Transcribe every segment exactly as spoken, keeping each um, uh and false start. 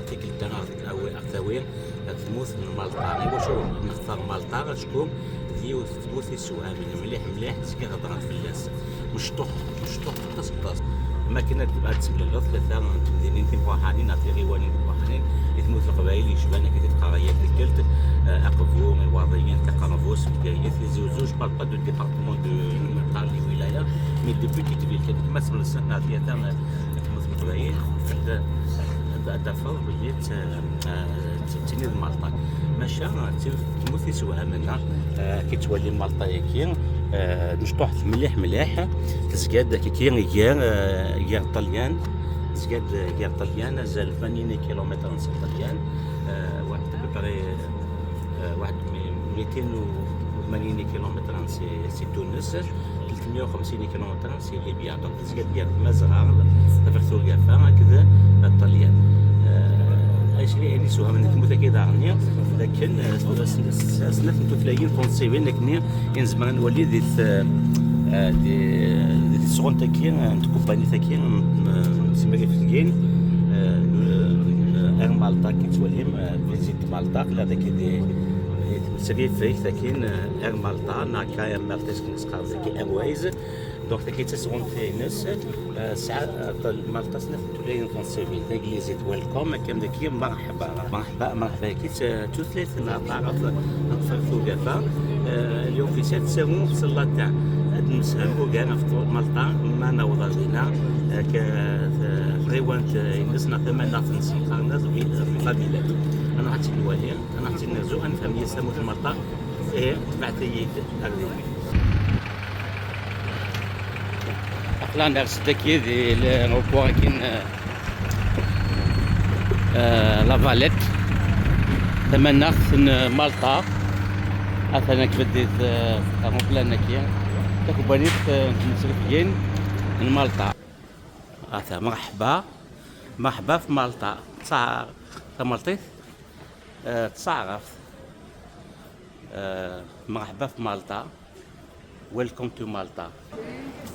Tikkelt-a ad tawi, ad tawi tmurt n Malṭa. Iwacu nextar Malṭa? Acku d yiwet n tmurt yessewhamen mliḥ mliḥ, zgiɣ heddreɣ fell-as. Mecṭuḥ, mecṭuḥ aṭas, aṭas. Am akken ad, ad temlaleḍ tlata n temdinin timɣuḥanin neɣ tiɣiwanin timɣuḥanin i tmurt n Leqbayel, yecban akka tiqerra yal tikkelt, eh, Aqbu, Iwaḍiyen, Tiqerbuzt, Bgayet, Tizi Uzzu. Je parle pas de département de, de wilaya, mais de petite ville, kan kma tsemlesnat neɣ tlata n tmurt n Leqbayel, ad, ad, ad tafeḍ belli t-, eh, t-, tiniḍ Malṭa. Maca, d tmurt yessewhamen, eh, ki ttwali Malṭa-yagi, eh, mecṭuḥet mliḥ, mliḥ. Tezga-d akkaki gar, eh, gar Ṭṭalyan, tezga-d gar Ṭṭalyan, azal ثمانين كيلومتر si Ṭṭalyan, eh, واحد à peu près, eh, واحد ميتين وثمانين كيلومتر si, si Tunes, ثلاثمية وخمسين كيلومتر si Libya. Donc, tezga-d gar Tmazɣa, Tafriqt Ugafa akked Ṭṭalyan. Eh, ayen yessewhamen di tmurt-agi daɣen, d akken, eh, s-, s-, s-, snat n tutlayin tunsibin akken i nezmer ad nwali di t-, eh, di, di tesɣunt-agi, eh, n tkumpanit-agi, n, n, n Air Malta, ki ttwalim, eh, Visit Malta, tella dagi di, di tmesrifegt-agi, eh, Air Malta, neɣ K M R T, s-, s-, Airways. Donc, tagi d tasɣunt-ines, eh, tesɛa, eh, Malta snat n tutlayin tunsibin, taglizit, welcome, akka am dagi, merḥba, merḥba, merḥba, ki t-, tutlayt n taɛrabt n Tafriqt Ugafa, eh, l'officiel, tettaru s latin. Ad nemsefham ugar ɣef Malṭa, ma naweḍ ar dina, eh, k-, eh, tɣiwant, eh, ines neɣ tamanaɣt-nsen, qqaren-as Villa, Villa Villette. Ad nruḥ ad tt-id-nwali, ad nruḥ ad tt-id-nerzu, ad nefhem yes tamurt n Malṭa. Ihi, tebɛet-iyi-d ar dina. Aql-aɣ ners dagi di l'aéroport-agi n, eh, La Valette, tamanaɣt n Malṭa. Atan akk beddit, eh, aeroplan-agi, takebbanit, eh, n tmesrifgin n Malṭa. Ata, merḥba, merḥba f Malṭa. Ttaɛrabt, tamalṭit, eh, d taɛrabt. Euh, merḥba f Malta. Welcome to Malta.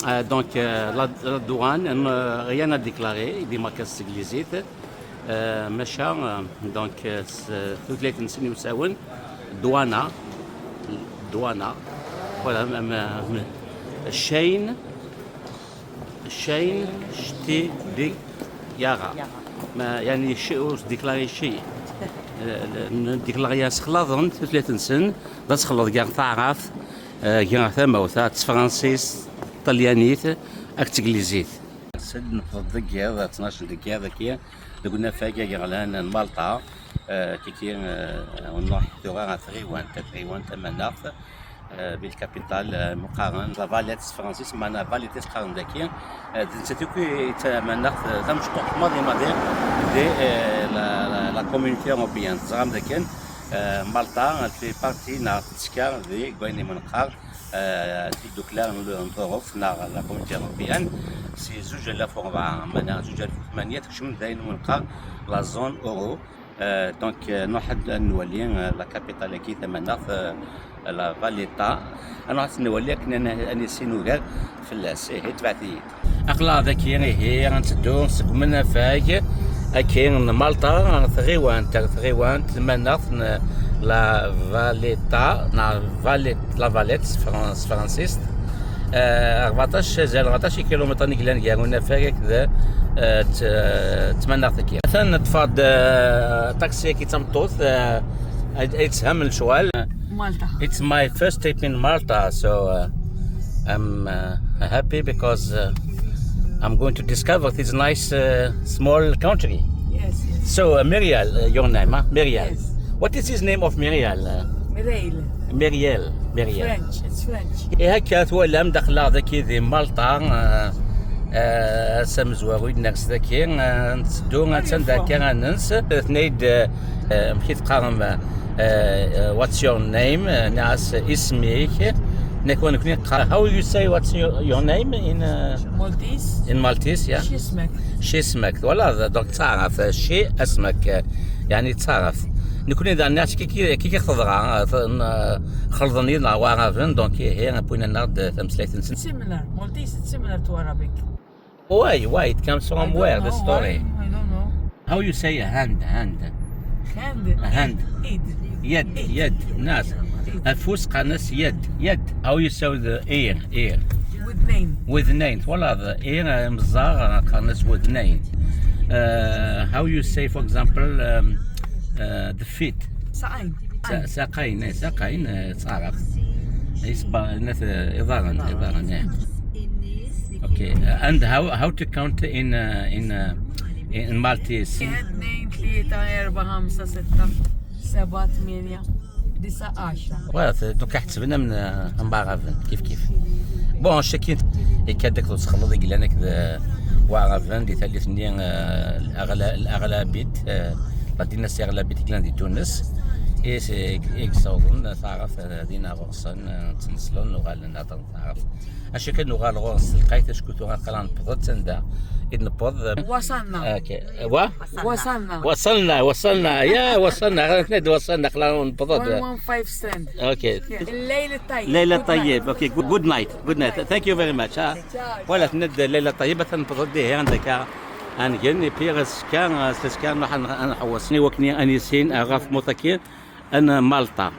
Euh, donc, euh, la, la douane, euh, rien à déclarer, di Malta s teglizit. Euh, maca, euh, donc, euh, s tutlayt-nsen iwsawen, douana, douana. Voilà, même, euh, Shane, Shane, Shti, Di, Yara. Ma, yani, ur déclaré cci. Déclaré-as xlaḍen tutlayt-nsen, d asexleḍ gar taɛrabt, eh, gar tamawt, ah, d tefransist, ṭṭalyanit, akked teglizit. Sed nefḍ deg yiḍ, tnac deg yiḍ, akka, deg unafag agerlan n Malta, eh, kiki, eh, nruḥ tura ɣer tɣiwant, tɣiwant tamanaɣt, eh, bil kapital, eh, meqqaren La Valette s tefransist, meɛna Valette i s-qqaren daki. Eh, d nettat akk i d tamanaɣt, eh, tamecṭuḥt maḍi maḍi di, eh, la, la, la communauté européenne. Teẓram dakken, eh, Malta, elle fait partie neɣ tettekkar di wayen i m-neqqar, eh, tidukla n, n Turuft neɣ la communauté européenne, si zuǧ alaf u rebɛa, meɛna zuǧ alaf u tmanya tekcem d ayen i m-neqqar la zone euro. Euh, donc, euh, nruḥ ad, ad nwali, euh, la capitale-agi tamanaɣt, euh, La Valetta. Ad nruḥ ad nwali akken ad n-, ad nissin ugar fell-as. Ihi, tebɛet-iyi-d. Aql-aɣ daki, ihi, ad nteddu seg umenafag, akin n Malta, ɣer tɣiwant, ɣer tɣiwant tamanaɣt n La Valetta, neɣ Vallet-, La Valette s tefran-, s tefransist. Eh, rbeɛṭac, azal rbeɛṭac ikilumitren i yellan gar unafag akked, eh, t-, eh, tmanaɣt-agi. Atan ṭṭfeɣ-d, eh, aṭaksi-agi d tameṭṭut, eh, ay, ay tesham lecɣal. Malta. It's my first trip in Malta, so, uh, I'm, uh, happy because, uh, I'm going to discover this nice, uh, small country. Yes, yes. So, uh, Muriel, uh, your name, huh? Muriel. Yes. What is his name of Muriel? Uh, Muriel. Muriel. Muriel. French. It's French. Ihi akka twalam daxel daki di Malta, uh, uh, ass amezwaru i d-ners daki, uh, netteddu, attan daki ad nens. Tenna-yi-d, uh, uh, amek i teqqarem, uh, uh, what's your name? Uh, nniɣ-as isem-ik. Nekk, nekni qqar, how you say what's your, your name in, uh, Maltese? In Maltese, yeah. Xi isem-ik? Xi isem-ik. Voilà, donc ttaɛrabt, uh, xi isem-ik, uh, yani ttaɛrabt. Nekni daɣen nniɣ-as kiki, kiki teḍra, uh, t-, n-, uh, xelḍen-iyi neɣ waɛraben, donc ihi, wwin-aneɣ-d, uh, tameslayt-nsen. Similar. Maltese, it's similar to Arabic. Why, why? It comes from where, the story? I don't know. How you say hand, hand? Hand. Hand. Id. Yad, yad, nas. Afus qqaren-as yad, yad. How you say the ear, ear? With name. With name, twalaḍ, ear, eh, meẓẓaɣ, qqaren-as with name. Uh, how you say, for example, um, uh, the feet? Saqayn. Sa- Saqayn, eh, saqayn, eh, s taɛrabt. Isebba-, nat, eh, iḍarren, iḍarren, eh. Okay, uh, and how, how to count in, uh, in, uh, in Maltese? Wieħed, tnejn, tlieta, erba', ħamsa, sitta, seba', tminja, disa', għaxra. Wa, t-, donc ḥsebna minn, eh, mbaɣaven, kif kif. Bon, chacun, ikka dak ur txelleḍ i yellan akked, eh, waɛraben di tallit-nni, eh, Aɣla-, Aɣlabit, eh, la dynastie Aɣlabit i yellan di Tunes. I s-, i yessawḍen taɛrabt, eh, dinna ɣur-sen, eh, ttneṣlen, uɣalen atan taɛrabt. Acu kan nuɣal ɣur-s lqayt, acku tura aql-aɣ newweḍ-d sanda i d-newweḍ. Wasalna. Okay. Wa? Wasalna. وصلنا، وصلنا، يا وصلنا، احنا وصلنا، خلاص نبضت. One one five stand. Okay. الليل الطيب. ليلة Good night. طيب. Okay, good, good night. Good night. Thank you very much. ها. Ciao. ولا تند ليلة طيبة، نبضت دي عندك. أنا جن بيغس كان، سكان نحن، أنا حوسني وكني أنيسين، أغاف موتاكين، أنا مالطا.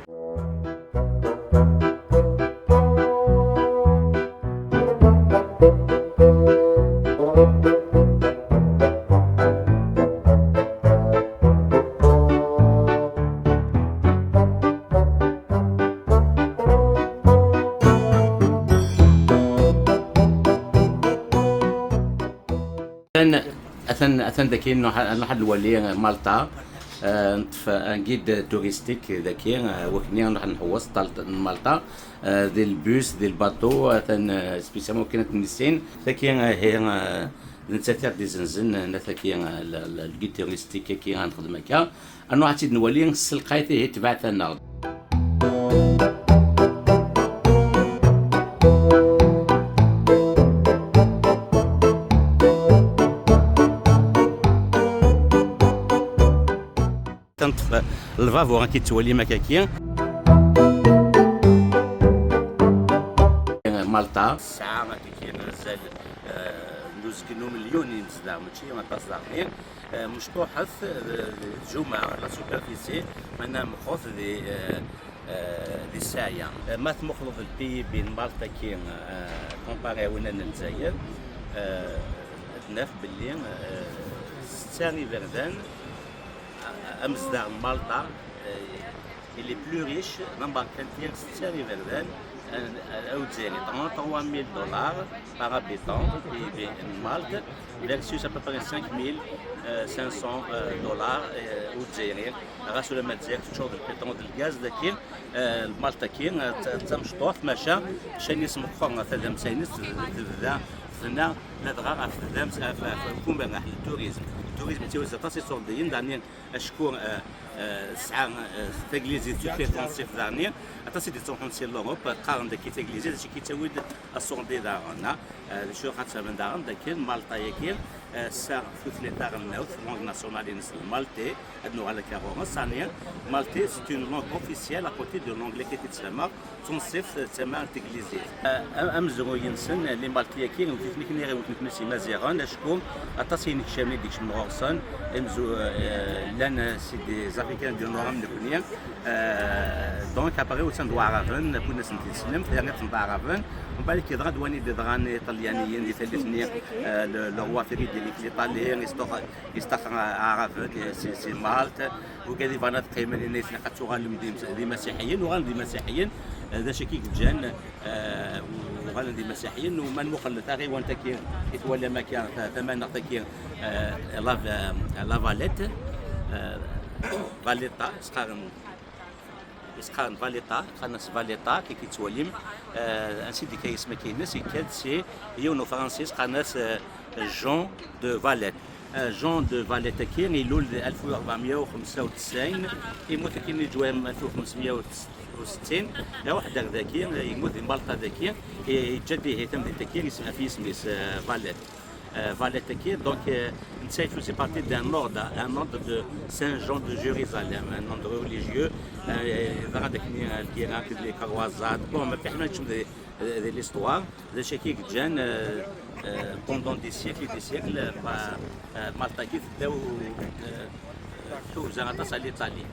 Atan, atan, atan daki nruḥ, nruḥ ad nwali Malta. Eh, neṭṭef un guide touristique daki, eh, wakni nruḥ nḥewweṣ ṭṭal n Malta, eh, di lbus, di lbaṭu, atan, eh, spécialement wakken ad t-nissin. Taki, eh, hi, eh, d nettat i ɣ-d-izenzen, eh, nna taki, eh, le, le, le guide touristique-agi ad nexdem akka. Ad nruḥ ad tt-id-nwali s lqayt ihi tebɛet-aneɣ-d. Tanṭef lbabuṛ akka i tettwalim akkaki. Malṭa tesɛa akkaki azal, eh, n uzgen n umelyun imezdaɣ, mačči aṭas daɣen. Eh, mecṭuḥet, eh, di tjumɛa, la superficie, meɛna mxut di, eh, eh, di ssɛaya. Eh, ma tmuqleḍ le P I B n Malṭa-agi, eh, comparé i winna n Lezzayer, eh, ad naf belli, eh, setta iberdan, eh, amezdaɣ n Malṭa, eh, il est plus riche, d amerkanti, setta iberdan, eh, eh, awezzayen, trente-trois mille dollars par habitant, P I B n Malte, versus à peu près cinq mille cinq cents dollars, eh, awezzayen. Ɣas ulamma Lezzayer teččur d lpiṭrul d lgaz, daki, eh, Malṭa-agi, eh, d ta-, d tamecṭuḥt, maca ccan-is meqqer, tadamsa-ines tebda tebna ladɣa ɣef tdamt, ɣef, ɣef umerreḥ, le tourisme. Le tourisme yettwazza aṭas iṣurdiyen, daɣen acku, eh, eh, tesɛa, eh, taglizit tutlayt tunṣibt daɣen, aṭas i d-yettruḥun si l'Europe, qqaren daki taglizit, d acu i k-yettawi-d aṣurdi daɣen, ah? Eh, d acu xaṭer daɣen dakken Malṭa-agi, eh, tesɛa tutlayt taɣelnawt, langue nationale-ines d le maltais, ad nuɣal akka ɣur-s, sani, maltais, c'est une langue officielle à côté de l'anglais qui est d tama tunṣibt, d tama n teglizit. Eh, am-, amezruy-nsen, les Maltais-agi, iwet-iten akken i ɣ-iwet nutni s Imaziɣen, acku aṭas n yinekcamen i d-ikecmen ɣur-sen, amzu-, eh, llan, eh, c'est des Africains du Nord am nekni. Eh, donc, après, usan-d Waɛraben, wwin-asen-d tislemt, yerna-ten d Aɛraben. Mbeɛd, yeḍra-d wayen i d-yeḍran i Iṭalyaniyen di tallit-nni, eh, le, le roi Frédéric l'Italien, yesṭuq-, yesṭaxer Aɛraben, eh, si, si Malte, ugad iban ad qqimen, yenna-yasen, ilaq ad tuɣalem d imes-, d imasiḥiyen, uɣalen d imasiḥiyen, eh, d acu akka i yeǧǧan, eh, uɣalen d imasiḥiyen, u ma nmuqel taɣiwant-agi i twalam akka, ta-, tamaneɣt-agi, eh, La, eh, La Valette, eh, Valletta, s-qqaren, s-qqaren Valletta, qqaren-as Valletta, kiki tettwalim, eh, ansi d-ikka yisem-agi-ines, ikka-d si yiwen ufransis, qqaren-as, eh, Jean de Valette. Eh, Jean de Valette-agi, ilul di alef u rebɛemya u xemsa u tesɛin, imut akkin di ǧwayem alef u xemsemya u settin, iruḥ-d ar daki, yemmut di Malṭa daki, i-, yeǧǧa-d ihi tamdint-agi, yesma ɣef yisem-is, eh, Valette. Eh, Valette-agi, donc, eh, netta il faisait partie d'un ordre, un ordre de Saint Jean de Jérusalem, un ordre religieux, eh, yeḍra-d akken, eh, lgirra akked les croisades. Bon, ma fiḥel ma neččem di, di l'histoire, d acu akka i yeǧǧan, eh, Euh, pendant des siècles et des siècles, euh, ma- euh, Malṭa-agi tedda u- euh, euh, tḥuza aṭas à l'Italie.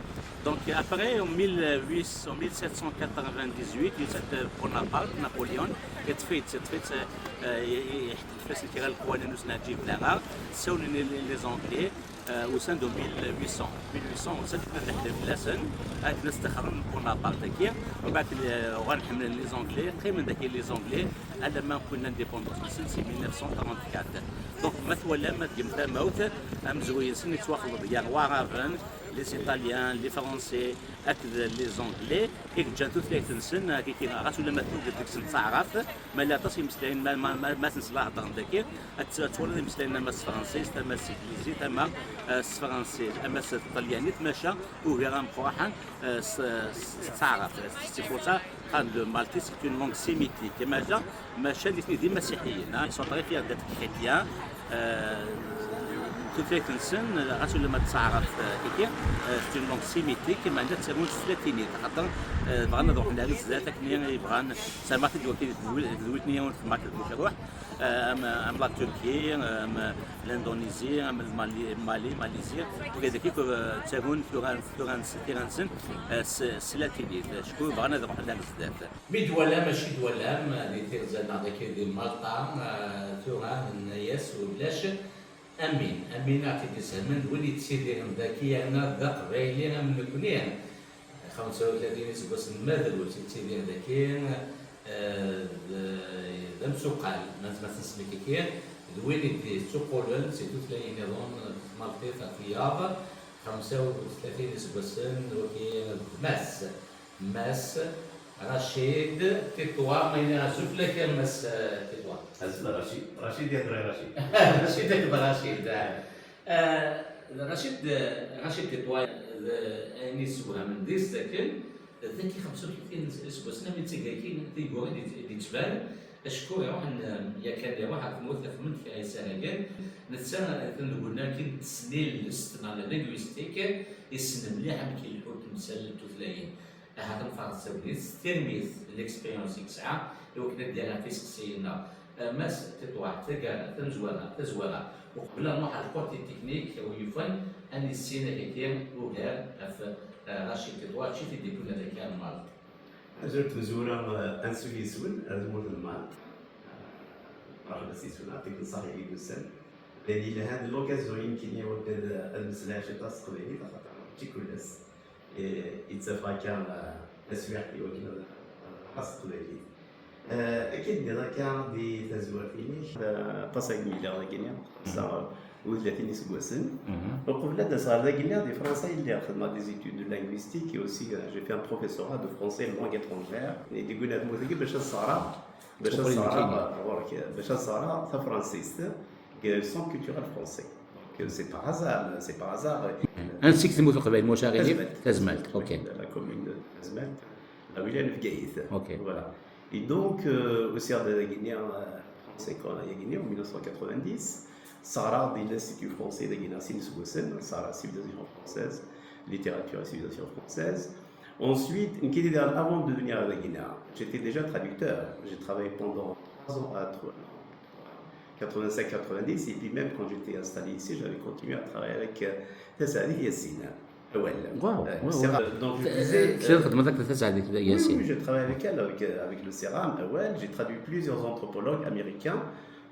Donc après, en mille huit cents, en mille sept cent quatre-vingt-dix-huit, yusa-d Bonaparte, Napoléon, yeṭṭef-itt, yeṭṭef-itt, euh, euh, yeḥdef-as kra n leqwanen ur s-neɛǧiben ara, ssawlen les Anglais, euh, usan-d en mille huit cents. Mille huit cents, usan-d ad ḥden fell-asen, ad as-ttaxren Bonaparte-agi. Mbeɛd, euh, uɣalen ḥemmlen les Anglais, qqimen daki les Anglais, alamma wwin l'indépendance-nsen, c'est mille neuf cent quarante-quatre. Donc, ma twalam, ad tgem tamawt, amezruy-nsen yettwaxleḍ gar Waɛraben, les Italiens, les Français, akked les Anglais, i yeǧǧan tutlayt-nsen, euh, kiki, ɣas ulamma tugad deg-sen d taɛrabt, ma yella aṭas imeslayen, ma, ma, ma, ma sen-sla heddren daki, ad t- ad twaliḍ imeslayen ama s tefransist, ama s teglizit, ama, euh, s tefransist, ama s tṭalyanit, maca ugar ameqqraḥen, euh, s, s, s taɛrabt. C'est pour ça, qqaren le maltais, c'est une langue sémitique. Maca, maca nitni d imasiḥiyen, hein. Ils sont très fiers d'être chrétiens. Euh, tutlayt-nsen, ɣas ulamma d taɛrabt, euh, kiki, euh, c'est une langue sémitique, meɛna ttarunt s tlatinit, axaṭer, euh, bɣan ad ruḥen ar zdat akken i bɣan. Sɛiɣ-t-id waki d wi-, d witni i wen-xedmeɣ akked Bucruḥ, euh, am, am la Turquie, am l'Indonésie, am le Mali, Mali, Malaisie, wigad-agi, euh, ttarunt tura, tura, tura-nsen, euh, s, s tlatinit, acku bɣan ad ruḥen ar zdat. Mi d-twalam, acu d-twalam di tirza-nneɣ dagi di Malṭa, eh, tura nenna-yas ulac amin. Amin ad ɣ-t-id-ishelmen d win yettidiren dagi yerna d aqbayli am nekni. Xemsa u tlatin iseggasen ma drus yettidir dagi, eh, d, d amsuqal, ma nezmer ad t-nsemmik akka, d win i d-yettuqulen si tutlayin nniḍen, tmalṭit ɣer tiyaḍ, xemsa u tlatin iseggasen wagi d Mass. Mass Racid Tiṭwa, ma yella azul fell-ak a Mass, eh, Tiṭwa. Azul Racid, Racid yadra Racid. Racid akked Racid, ah. Eh, Racid, eh, Racid Tiṭwa, d ayen yessewhamen deg-s d akken, dagi xemsa u tlatin iseggasen am netta dagi, tiggura i d-, i d-yettban, acku iruḥen, eh, yakan iruḥ ɣer tmurt taqemt ay isaragen, netta, eh, atan deg unnar kan n tesnilest neɣ la linguistique, yessen mliḥ amek ileḥḥu temsal n tutlayin. Ahat neffeɣ s tegnit, s tirmit, l'expérience i yesɛa, i wakken ad d-yerr ɣef iseqsiyen-nneɣ. Eh, Mass Tiṭwa, taggara, tamezwara, tazwara, uqbel ad nruḥ ɣer le côté technique, a win yufan, ad nissin akaki ugar ɣef, eh, Racid Tiṭwa, acu i t-id-yewwin ad akka ɣer Malte. Azul n tmezwura, eh, ansuf yes-wen ar tmurt n Malte. Eh, merḥba yes-wen, yeɛṭikum ṣṣeḥḥa imi d-tusam. D ayen yelhan, d l'occasion i nekkini ad, ad nmeslay ciṭ s teqbaylit, axaṭer mačči kul ass, eh, yettafeɣ akka, eh, taswiɛt i wakken ad, ad nehder s teqbaylit. Eh, akken d-tenniḍ akka di tazwart-inek, eh, aṭas ay d-yelliɣ dagini, xemsa u tlatin iseggasen. Uqbel ad d-aseɣ ɣer dagini, di Fransa i lliɣ, xedmeɣ des études de linguistique et aussi, euh, j'ai fait un professorat de français et langue étrangère. Deg unat tmurt-agi bac ad sseɣreɣ, bac ad sseɣreɣ, ɣur-k, bac ad sseɣreɣ tafransist deg centre culturel français. Donc, euh, c'est par hasard, c'est par hasard. Ansi-k tmurt n Leqbayel, ma ulac aɣilif? Tazmalt. Tazmalt, ok. La commune de Tazmalt, la wilaya n Bgayet. Ok. Voilà. Et donc, euh, usiɣ-d dagini, euh, trente-cinq ans, dagini, en mille neuf cent quatre-vingt-dix, sseɣreɣ di l'Institut français dagini, sin iseggasen, sseɣreɣ civilisation française, littérature et civilisation française. Ensuite, nekkini daɣen, avant de devenir dagini, j'étais déjà traducteur. J'ai travaillé pendant trois ans à trois, quatre-vingt-cinq quatre-vingt-dix, et puis même quand j'étais installé ici, j'avais continué à travailler avec, euh, Tasaɛdit Yassine. Awal. Wow, euh, wow, c'est wow. Donc, je disais, euh, oui, oui, je travaille avec elle, avec, euh, avec le CERAM, Awal. J'ai traduit plusieurs anthropologues américains,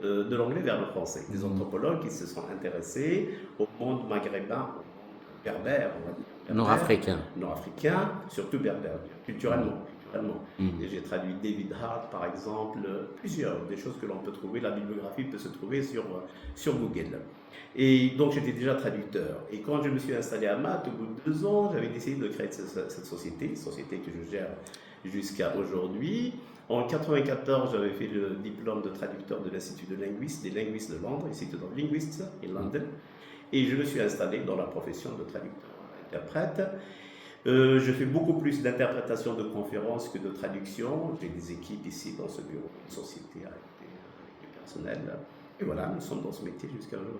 euh, de l'anglais vers le français. Des anthropologues qui se sont intéressés au monde maghrébin, au monde berbère, on va dire. Berbère, nord-africain. Nord-africain, surtout berbère, culturellement, culturellement. Et j'ai traduit David Hart, par exemple, euh, plusieurs des choses que l'on peut trouver, la bibliographie peut se trouver sur, euh, sur Google. Et donc, j'étais déjà traducteur. Et quand je me suis installé à Malte, au bout de deux ans, j'avais décidé de créer ce- ce- cette société, société que je gère jusqu'à aujourd'hui. En quatre-vingt-quatorze, j'avais fait le diplôme de traducteur de l'Institut de linguistes, des linguistes de Londres, Institute of Linguists in London. Et je me suis installé dans la profession de traducteur-interprète. Euh, je fais beaucoup plus d'interprétation de conférences que de traduction. J'ai des équipes ici dans ce bureau, une société avec des- avec du personnel. Et voilà, nous sommes dans ce métier jusqu'à aujourd'hui.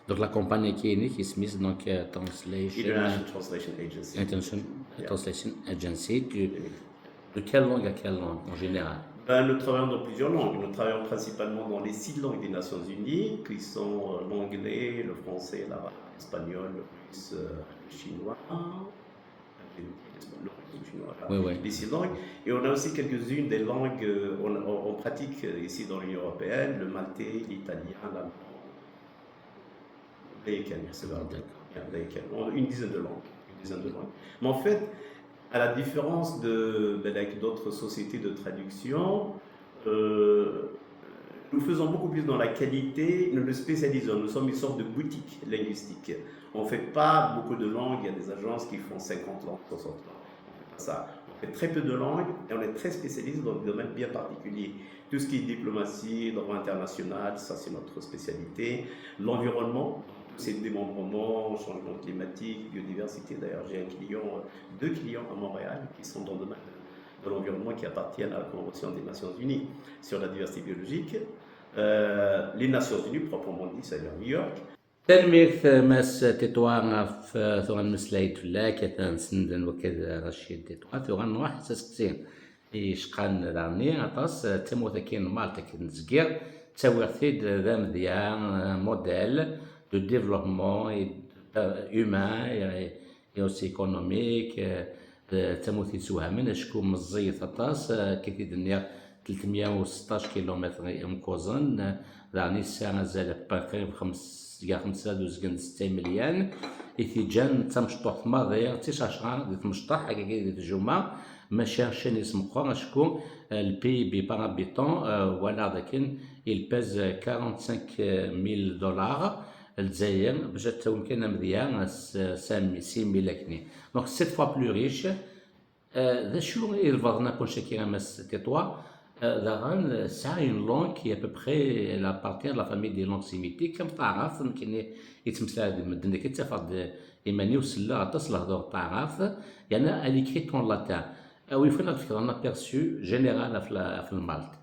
Donc, la compagnie-agi-inek isem-is, donc, euh, Translation, International Translation Agency. International Translation Agency. De, de quelle langue à quelle langue, en général? Ben, nous travaillons dans plusieurs langues. Nous travaillons principalement dans les six langues des Nations Unies, qui sont euh, l'anglais, le français, l'arabe, l'espagnol, le russe, euh, le chinois, le russe, le chinois, voilà. Oui, oui. Les six langues. Et on a aussi quelques-unes des langues euh, on, on- on pratique euh, ici dans l'Union européenne, le maltais, l'italien, l'allemand, l'anglais, c'est vrai. D'accord. Bien, d'accord. On a une dizaine de langues. Une dizaine de langues. Mais en fait, à la différence de, ben, avec d'autres sociétés de traduction, euh, nous faisons beaucoup plus dans la qualité, nous nous spécialisons, nous sommes une sorte de boutique linguistique. On ne fait pas beaucoup de langues, il y a des agences qui font cinquante langues, soixante langues. On fait pas ça. On fait très peu de langues et on est très spécialisé dans des domaines bien particuliers. Tout ce qui est diplomatie, droit international, ça c'est notre spécialité. L'environnement, c'est démembrement, changement climatique, biodiversité. D'ailleurs, j'ai un client, euh, deux clients à Montréal qui sont dans le domaine de l'environnement qui appartiennent à la Convention des Nations Unies sur la diversité biologique. Euh, les Nations Unies, proprement dit, c'est-à-dire New York. Tanemmirt Mass Tétois ɣef tura nmeslay-d fell-ak, atan senden wakk d Rachid Tétois. Tura nruḥ s aseqsi i yecqan daɣen aṭas, d tamurt-agi n Malte akken nezger, ttawiɣ-t-id d amedya, modèle de développement et, euh, humain et, et aussi économique, euh, d tamurt yessewhamen acku meẓẓiyet aṭas, euh, akka i d-nniɣ, tletmya u seṭṭac kilumitr imkuẓen, daɣen yesɛa azal qrib xems- gar xemsa d uzgen d setta imelyan, i t-iǧǧan d tamecṭuḥt maḍi, d ticacra di tmecṭaḥ, akka di tjuma, maca ccan-is meqqer acku, euh, le P I B par habitant, euh, walaɣ dakken il pèse quarante-cinq mille dollars, Lezzayer, bac ad tawim kan amedya, s- six mille akkenni. Donc, sept fois plus riche. Euh, d acu i irebḍen akk annect-agi a Mass Tétois? Euh, daɣen, euh, tesɛa une langue qui à peu près elle appartient à la famille des langues sémitiques, am taɛrabt, nekkini yettmeslay-d medden, akka ttafeɣ-d iman-iw selleɣ aṭas lehdur n taɛrabt, yerna elle est écrite en latin. Euh, wi yufan ad d-tefkeḍ un aperçu général ɣef la- ɣef Lmalt.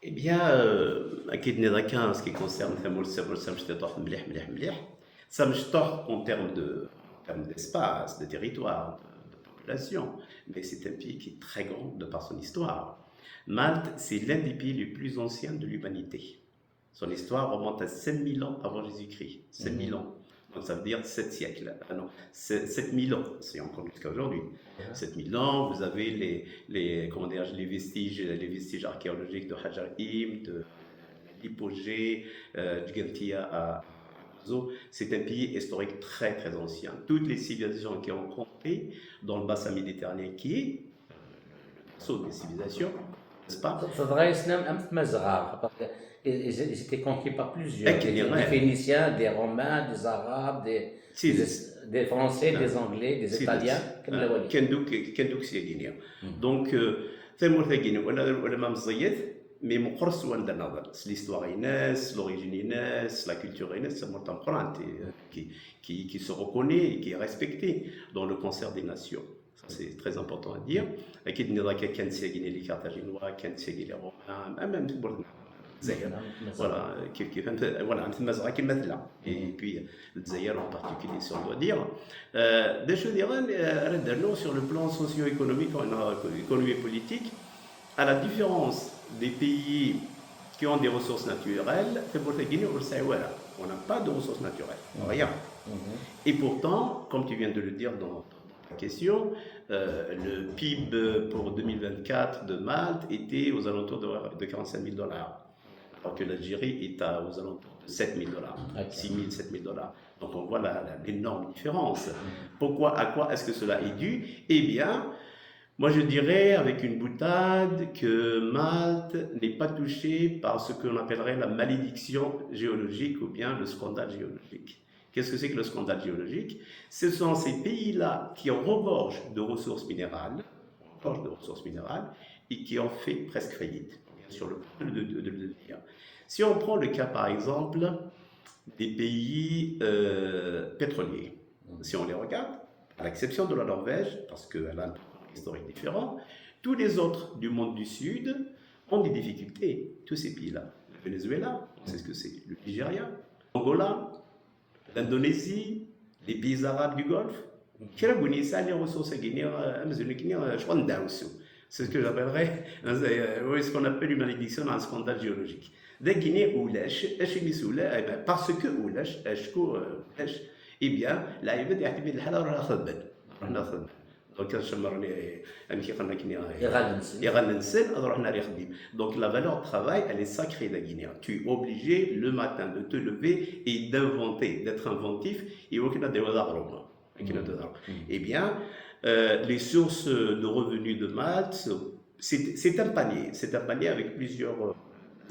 Eh bien, euh, akken nniḍ akka, en ce qui concerne tamurt, tamurt d tamecṭuḥt mliḥ, mliḥ, mliḥ. D tamecṭuḥt en termes de, en termes d'espace, de territoire, de, de population, mais c'est un pays qui est très grand de par son histoire. Malte, c'est l'un des pays les plus anciens de l'humanité. Son histoire remonte à cinq mille ans avant Jésus-Christ. Cinq mille ans. Donc ça veut dire sept siècles. Ah non, c'est sept mille ans. C'est encore jusqu'à aujourd'hui. Sept mille ans, vous avez les, les, comment dire, les vestiges, les vestiges archéologiques de Hajar Im, de l'hypogée, euh, Gigantia à Gozo. C'est un pays historique très, très ancien. Toutes les civilisations qui ont compté dans le bassin méditerranéen, qui est, euh, le berceau des civilisations, n'est-ce pas? Teḍra-yasen am am Tmazɣa, parce que ils ils étaient conquis par plusieurs, Akken des, i des Phéniciens, des Romains, des Arabes, des, Si, des, des Français, des Anglais, des Si, Italiens, si. كامل الأولين. Kan duk, kan duk s yagini. Donc, euh, tamurt-agi, wala, wala ma meẓẓiyet, mais meqqer s wanda naḍen. S l'histoire-ines, s l'origine-ines, s la culture-ines, c'est un mot important, euh, qui, qui, qui se reconnaît et qui est respecté dans le concert des nations. Ça, c'est très important à dire. Akken nniḍ akka, kan s yagini les Carthaginois, kan s yagini les Romains, même, même, Lezzayer. Voilà, kif, kif, am t- voilà, am Tmazɣa akken ma tella. Et puis, Lezzayer en particulier, si on doit dire. Euh, d acu diɣen, euh, ara d-rnuɣ sur le plan socio-économique, on a économie politique, à la différence des pays qui ont des ressources naturelles, tamurt-agi ur tesɛi ara. On n'a pas de ressources naturelles, rien. Et pourtant, comme tu viens de le dire dans, dans ta question, euh, le P I B pour deux mille vingt-quatre de Malte était aux alentours de, de quarante-cinq mille dollars, alors que l'Algérie est à, aux alentours de sept mille dollars, six mille, sept mille dollars. Donc on voit la- la- l'énorme différence. Pourquoi, à quoi est-ce que cela est dû? Eh bien, moi je dirais avec une boutade que Malte n'est pas touchée par ce que l'on appellerait la malédiction géologique ou bien le scandale géologique. Qu'est-ce que c'est que le scandale géologique? Ce sont ces pays-là qui regorgent de ressources minérales, regorgent de ressources minérales, et qui ont fait presque faillite sur le point de, de- de le devenir. Si on prend le cas, par exemple, des pays euh, pétroliers, si on les regarde, à l'exception de la Norvège, parce qu'elle a un parcours historique différent, tous les autres du monde du Sud ont des difficultés, tous ces pays-là. Le Venezuela, on sait ce que c'est, le Nigeria, l'Angola, l'Indonésie, les pays arabes du Golfe, kra n win yesɛan les ressources-agi-nni, euh, amzun-agi-nni, euh, ccɣel n ddaɛwessu. C'est ce que j'appellerais, euh, oui, ce qu'on appelle une malédiction, un scandale géologique. Dagini ulac, acimi ulac, eh ben, parce que ulac, acku, euh, ulac, eh bien, lɛibad yeɛtibid lḥal ad ruḥen ad xedmen. Ruḥen ad xedmen. Donc, ad cemmren i-, amek i qqaren akken i-, iɣallen-nsen, ad ruḥen ar ixeddim. Donc, la valeur de travail, elle est sacrée dagini. Tu es obligé le matin de te lever et d'inventer, d'être inventif, et au final, de akken ad d-taruḍ. Eh bien, euh, les sources de revenus de Malte, c'est, c'est un panier. C'est un panier avec plusieurs, euh,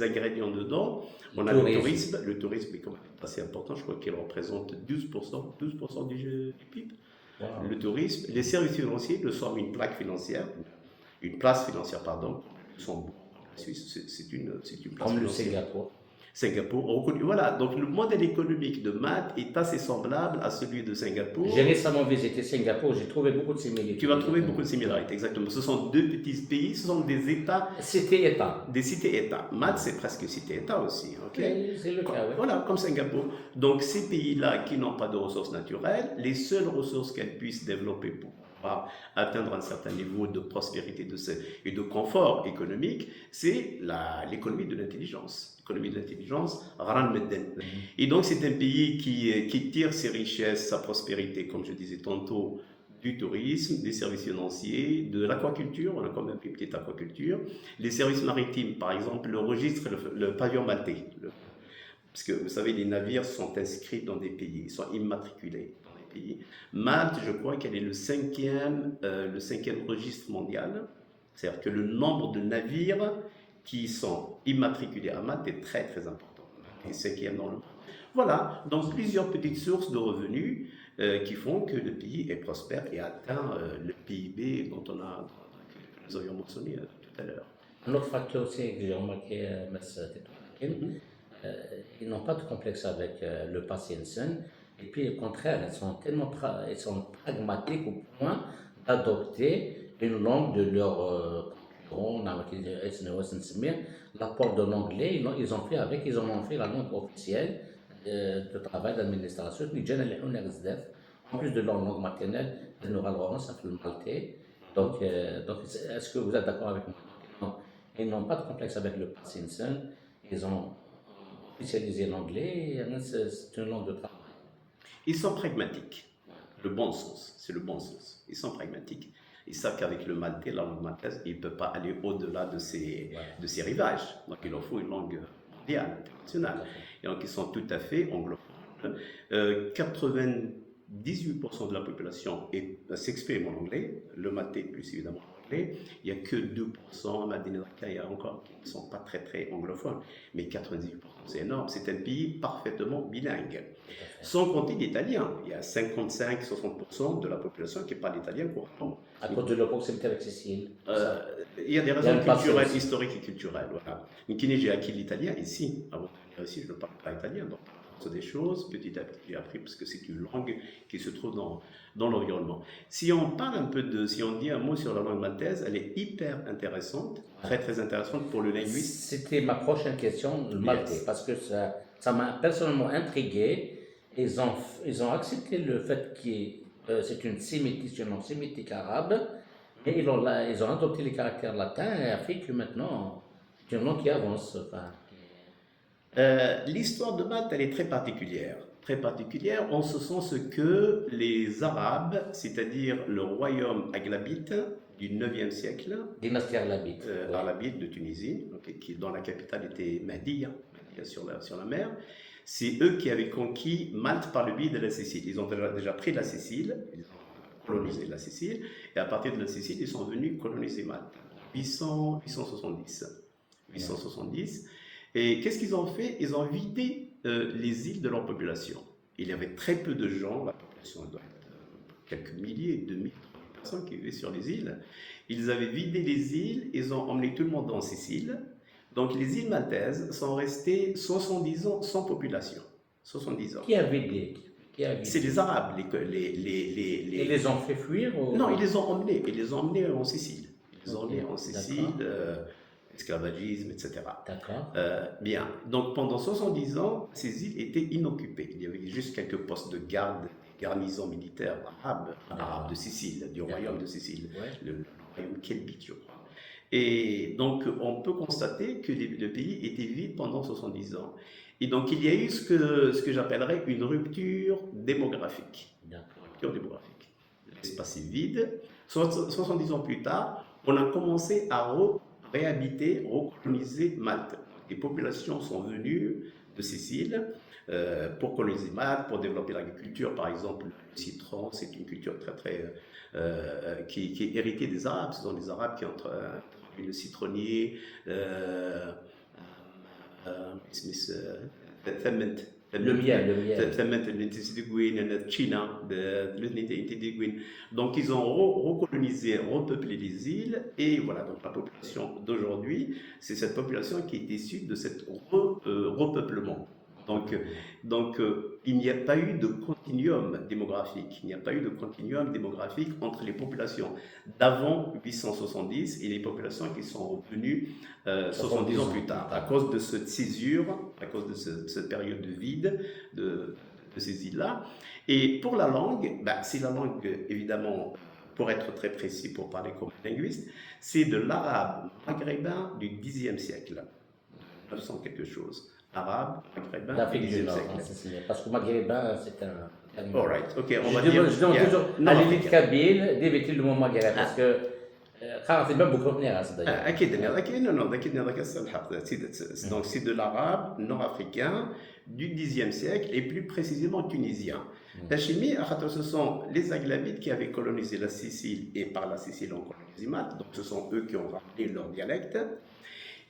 ingrédients dedans. On a le tourisme. Le tourisme est quand même assez important. Je crois qu'il représente douze pour cent, douze pour cent du, du pib. Le tourisme, les services financiers, nous sommes une plaque financière, une place financière, pardon, comme le Luxembourg, comme la Suisse, c'est, c'est une, c'est une place financière. Comme le Singapour. Singapour, on connaît, voilà, donc le modèle économique de Malte est assez semblable à celui de Singapour. J'ai récemment visité Singapour, j'ai trouvé beaucoup de similitudes. Tu vas trouver beaucoup de similarités, exactement. Ce sont deux petits pays, ce sont des États. Cité-État. Des cités-États. Malte, c'est presque cité-État aussi, ok ? Oui, c'est le cas, oui. Voilà, comme Singapour. Donc, ces pays-là qui n'ont pas de ressources naturelles, les seules ressources qu'elles puissent développer pour pouvoir atteindre un certain niveau de prospérité de ce, et de confort économique, c'est la, l'économie de l'intelligence. L'économie de l'intelligence, ɣran medden. Et donc, c'est un pays qui, euh, qui tire ses richesses, sa prospérité, comme je disais tantôt, du tourisme, des services financiers, de l'aquaculture, on a quand même une petite aquaculture, les services maritimes, par exemple, le registre, le, le pavillon maltais. Le, parce que, vous savez, les navires sont inscrits dans des pays, ils sont immatriculés dans des pays. Malte, je crois qu'elle est le cinquième, euh, le cinquième registre mondial. C'est-à-dire que le nombre de navires qui sont immatriculés à Malte est très, très important. Et cinquième dans le monde. Voilà, donc plusieurs petites sources de revenus, euh, qui font que le pays est prospère et atteint, euh, le P I B dont on a, que nous avions mentionné, euh, tout à l'heure. Un autre facteur aussi que j'ai remarqué, euh, Maître Titoine, euh, ils n'ont pas de complexe avec, euh, le passé ancien. Et puis, au contraire, ils sont tellement pra-, ils sont pragmatiques au point d'adopter une langue de leur, euh, concurrent, la porte de l'anglais, ils ont, ils ont fait avec, ils en ont fait la langue officielle, euh, de travail, d'administration. En plus de leur langue maternelle, nous avons le maltais. Donc, euh, donc, est-ce que vous êtes d'accord avec moi ? Non. Ils n'ont pas de complexe avec le passé ancien. Ils ont officialisé l'anglais, et c'est, c'est une langue de travail. Ils sont pragmatiques. Le bon sens, c'est le bon sens. Ils sont pragmatiques. Ils savent qu'avec le maltais, la langue maltaise, il ne peut pas aller au-delà de ses, de ses rivages. Donc, il leur faut une langue mondiale, internationale. Et donc, ils sont tout à fait anglophones. Euh, quatre-vingt-dix-huit pour cent de la population est, s'exprime en anglais, le maltais plus évidemment en anglais. Il n'y a que deux pour cent, à Madinah, il y a encore qui ne sont pas très, très anglophones. Mais quatre-vingt-dix pour cent, c'est énorme. C'est un pays parfaitement bilingue. Sans compter l'italien. Il y a cinquante-cinq, soixante pour cent de la population qui parle italien couramment. À cause de leur proximité avec Sicile. Euh, il y a des raisons culturelles, historiques et culturelles. Voilà. Mais qui j'ai acquis l'italien ici. Avant de venir ici, je ne parle pas italien. Donc, c'est des choses, petit à petit, j'ai appris parce que c'est une langue qui se trouve dans, dans l'environnement. Si on parle un peu de, si on dit un mot sur la langue maltaise, elle est hyper intéressante, très, très intéressante pour le linguiste. C'était ma prochaine question, le maltais, parce que ça, ça m'a personnellement intrigué. Ils ont, ils ont accepté le fait que, euh, c'est une sémitique, c'est une langue sémitique arabe, mais ils ont, ils ont adopté les caractères latins et a fait que maintenant, c'est une langue qui avance. Enfin, euh, l'histoire de Malte, elle est très particulière. Très particulière en ce sens que les Arabes, c'est-à-dire le royaume aghlabite du neuvième siècle, dynastie aghlabite, euh, aghlabite de Tunisie, donc, qui, dont la capitale était Mahdiya, Mahdiya sur la, sur la mer, c'est eux qui avaient conquis Malte par le biais de la Sicile. Ils ont déjà, déjà pris la Sicile, ils ont colonisé la Sicile, et à partir de la Sicile, ils sont venus coloniser Malte. huit cents, huit cent soixante-dix. huit cent soixante-dix. Et qu'est-ce qu'ils ont fait ? Ils ont vidé, euh, les îles de leur population. Il y avait très peu de gens, la population doit être, euh, quelques milliers, deux mille, trois mille personnes qui vivaient sur les îles. Ils avaient vidé les îles, ils ont emmené tout le monde en Sicile. Donc les îles maltaises sont restées soixante-dix ans sans population. Soixante-dix ans. Qui a vidé ? Qui a vidé ? C'est les Arabes, les, les, les, les, les... Ils les ont fait fuir ou... Non, ils les ont emmenés. Ils les ont emmenés en Sicile. Ils les ont emmenés en Sicile, euh, esclavagisme, et cetera. D'accord. Euh, bien. Donc pendant soixante-dix ans, ces îles étaient inoccupées. Il y avait juste quelques postes de garde, des garnisons militaires arabes, arabes de Sicile, du royaume de Sicile, le, le royaume kelbite, je crois. Et donc, on peut constater que les- le pays était vide pendant soixante-dix ans. Et donc, il y a eu ce que, ce que j'appellerais une rupture démographique. D'accord. Rupture démographique. L'espace est vide. Soix- soixante-dix ans plus tard, on a commencé à re- réhabiter, recoloniser Malte. Les populations sont venues de Sicile euh, pour coloniser Malte, pour développer l'agriculture, par exemple. Le citron, c'est une culture très, très, euh, euh, qui, qui est héritée des Arabes. Ce sont les Arabes qui ont euh, introduit le citronnier, euh, euh, euh, اسمه, euh, tament. Le miel, le miel. Tament, l'intensité de Chine, de, de, de, de, de, donc ils ont re- recolonisé, repeuplé les îles, et voilà, donc la population d'aujourd'hui, c'est cette population qui est issue de ce re- euh, repeuplement. Donc, euh, donc euh, il n'y a pas eu de continuum démographique. Il n'y a pas eu de continuum démographique entre les populations d'avant huit cent soixante-dix et les populations qui sont revenues euh, soixante-dix ans plus tard, à cause de cette césure, à cause de ce- cette période de vide de, de ces îles-là. Et pour la langue, bah, c'est la langue, évidemment, pour être très précis, pour parler comme un linguiste, c'est de l'arabe maghrébin du dixième siècle, neuf cents quelque chose. Arabe maghrébin du D'Afrique du dixième Nord, siècle. en Sicile. Parce que maghrébin, c'est un terme. All right, ok, on Je va demande, dire. je demande yeah, toujours non, à l'élite africain. kabyle d'éviter le mot maghreb. Parce que euh, قرأت même beaucoup de ناس d'ailleurs. Ah, أكيد، أكيد, non, non, أكيد, أكيد, c'est le حق, c'est- c'est- donc c'est de l'arabe nord-africain du dixième siècle et plus précisément tunisien. Tachimi, خاطر ce sont les Aghlabidhes qui avaient colonisé la Sicile et par la Sicile ont colonisé Malte, donc ce sont eux qui ont ramené leur dialecte.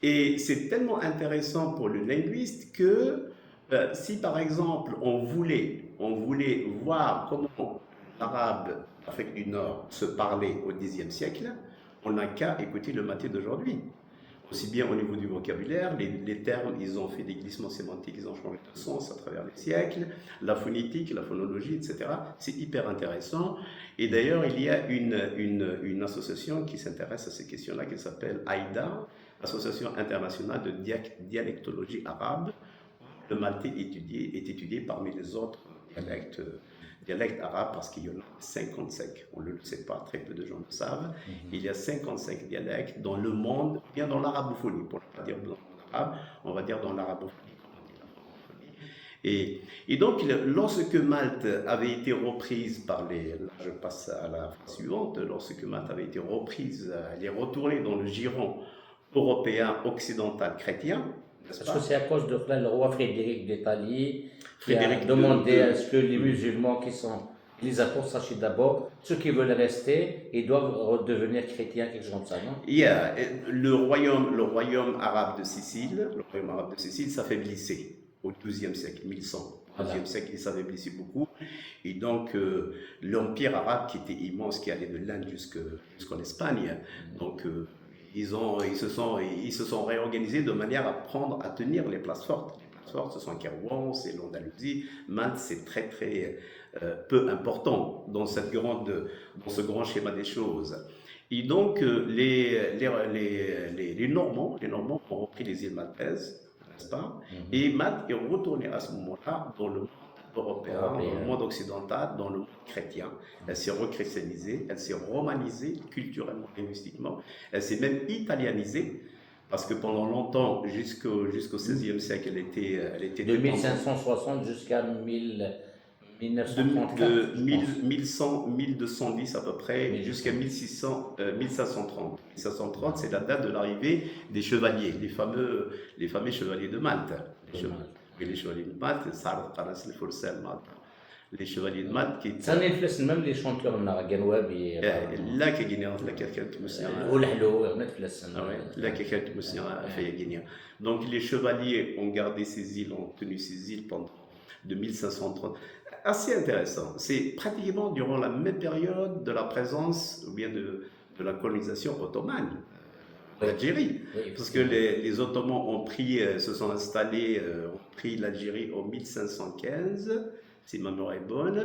Et c'est tellement intéressant pour le linguiste que euh, si par exemple on voulait, on voulait voir comment l'arabe d'Afrique du Nord se parlait au dixième siècle, on n'a qu'à écouter le mathé d'aujourd'hui. Aussi bien au niveau du vocabulaire, les, les termes, ils ont fait des glissements sémantiques, ils ont changé de sens à travers les siècles, la phonétique, la phonologie, et cetera. C'est hyper intéressant. Et d'ailleurs, il y a une, une, une association qui s'intéresse à ces questions-là, qui s'appelle AIDA, Association internationale de diac- dialectologie arabe, où le maltais est étudié, est étudié parmi les autres dialectes, euh, dialectes arabes, parce qu'il y en a cinquante-cinq. On ne le sait pas, très peu de gens le savent. Il y a cinquante-cinq dialectes dans le monde, ou bien dans l'arabophonie, pour ne pas dire dans le monde arabe, on va dire dans l'arabophonie, comme on dit la francophonie. Et, et donc, le- lorsque Malte avait été reprise par les... Là, je passe à la phrase suivante. Lorsque Malte avait été reprise, euh, elle est retournée dans le giron européen occidental chrétien, n'est-ce Parce que pas ? C'est à cause de cela le roi Frédéric d'Italie qui a Frédéric de- demandé de- à ce que les musulmans qui sont, les apôtres, sachent d'abord, ceux qui veulent rester, ils doivent redevenir chrétiens, quelque chose comme ça, non? Yeah, et le royaume, le royaume arabe de Sicile, le royaume arabe de Sicile s'affaiblissait au douzième siècle, mille cent. Au Voilà. douzième siècle, il s'affaiblissait beaucoup. Et donc, euh, l'empire arabe qui était immense, qui allait de l'Inde jusque- jusqu'en Espagne, donc euh, ils, ont, ils, se sont, ils se sont réorganisés de manière à prendre, à tenir les places fortes. Les places fortes, ce sont Kairouan, c'est l'Andalousie. Malte, c'est très, très euh, peu important dans, cette grande, dans ce grand schéma des choses. Et donc, euh, les, les, les, les, les Normands, les Normands ont repris les îles maltaises, n'est-ce pas ? Et Malte est retournée à ce moment-là dans le monde européen, dans le Européen. monde occidental, dans le monde chrétien. Elle s'est rechristianisée, elle s'est romanisée culturellement, linguistiquement, elle s'est même italianisée, parce que pendant longtemps, jusqu'au jusqu'au seizième siècle, elle était, elle était De dépendante. mille cinq cent soixante jusqu'à mille, De, mille neuf cent trente-quatre, de je mille, pense. mille cent, mille deux cent dix à peu près, Mille deux cents. Jusqu'à mille six cents, euh, mille cinq cent trente. Mille cinq cent trente, c'est la date de l'arrivée des chevaliers, les fameux, les fameux chevaliers de Malte. Les, De chev- Malte. et les chevaliers de Malte, c'est ça, le Paras, le Forcel, Malte. Les chevaliers de Malte qui Ça, il y a même les chanteurs, on a Ganwabi, Euh, là, كاين هنا, là, كاين هنا, Oulahlo, on a Flassen. Ah ouais, là, كاين هنا, fait, كاين هنا. Donc, les chevaliers ont gardé ces îles, ont tenu ces îles pendant de mille cinq cent trente. Assez intéressant. C'est pratiquement durant la même période de la présence ou bien de, de la colonisation ottomane euh, d'Algérie. Oui, Parce que les, les Ottomans ont pris, euh, se sont installés, euh, ont pris l'Algérie en mille cinq cent quinze, si ma mémoire est bonne,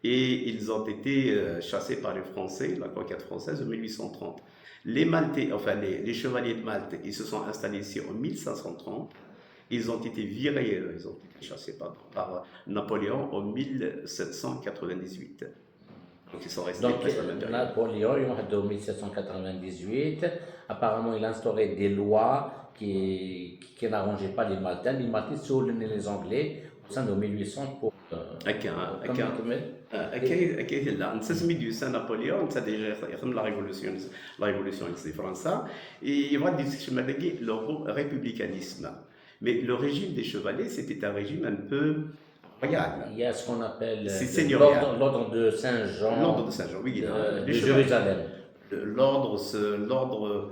et ils ont été euh, chassés par les Français, la conquête française de mille huit cent trente. Les Maltais, enfin les, les chevaliers de Malte, ils se sont installés ici en mille cinq cent trente. Ils ont été virés, euh, ils ont été chassés, pardon, par Napoléon en mille sept cent quatre-vingt-dix-huit. Donc, ils sont restés Donc, presque la même période. Napoléon, il est en mille sept cent quatre-vingt-dix-huit. Apparemment, il a instauré des lois qui, qui n'arrangeaient pas les Maltains. Les Maltains, c'est les Anglais, au sein de mille huit cents pour. Euh, Akka, comme, akka. Comme, Akka, akka, netta asmi d-yusa Napoléon, netta déjà la révolution, la révolution di Fransa, et il va déclencher le républicanisme. Mais le régime des chevaliers, c'était un régime un peu royal. Il y a ce qu'on appelle C'est seigneurial. L'ordre de Saint-Jean. L'ordre de Saint-Jean, oui. De, de Jérusalem. L'ordre, l'ordre,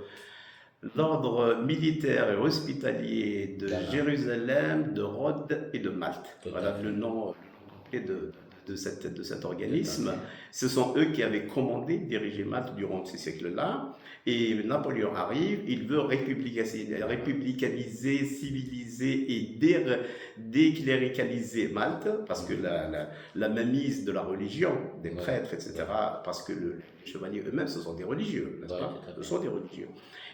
l'ordre militaire et hospitalier de Jérusalem, de Rhodes et de Malte. Voilà le nom complet de, de, cette, de cet organisme. Ce sont eux qui avaient commandé, dirigé Malte durant ces siècles-là. Et Napoléon arrive, il veut républicaniser, civiliser et décléricaliser Malte, parce que la, la, la mainmise de la religion, des prêtres, et cetera, parce que le, les chevaliers eux-mêmes, ce sont des religieux, n'est-ce pas ? Ce sont des religieux.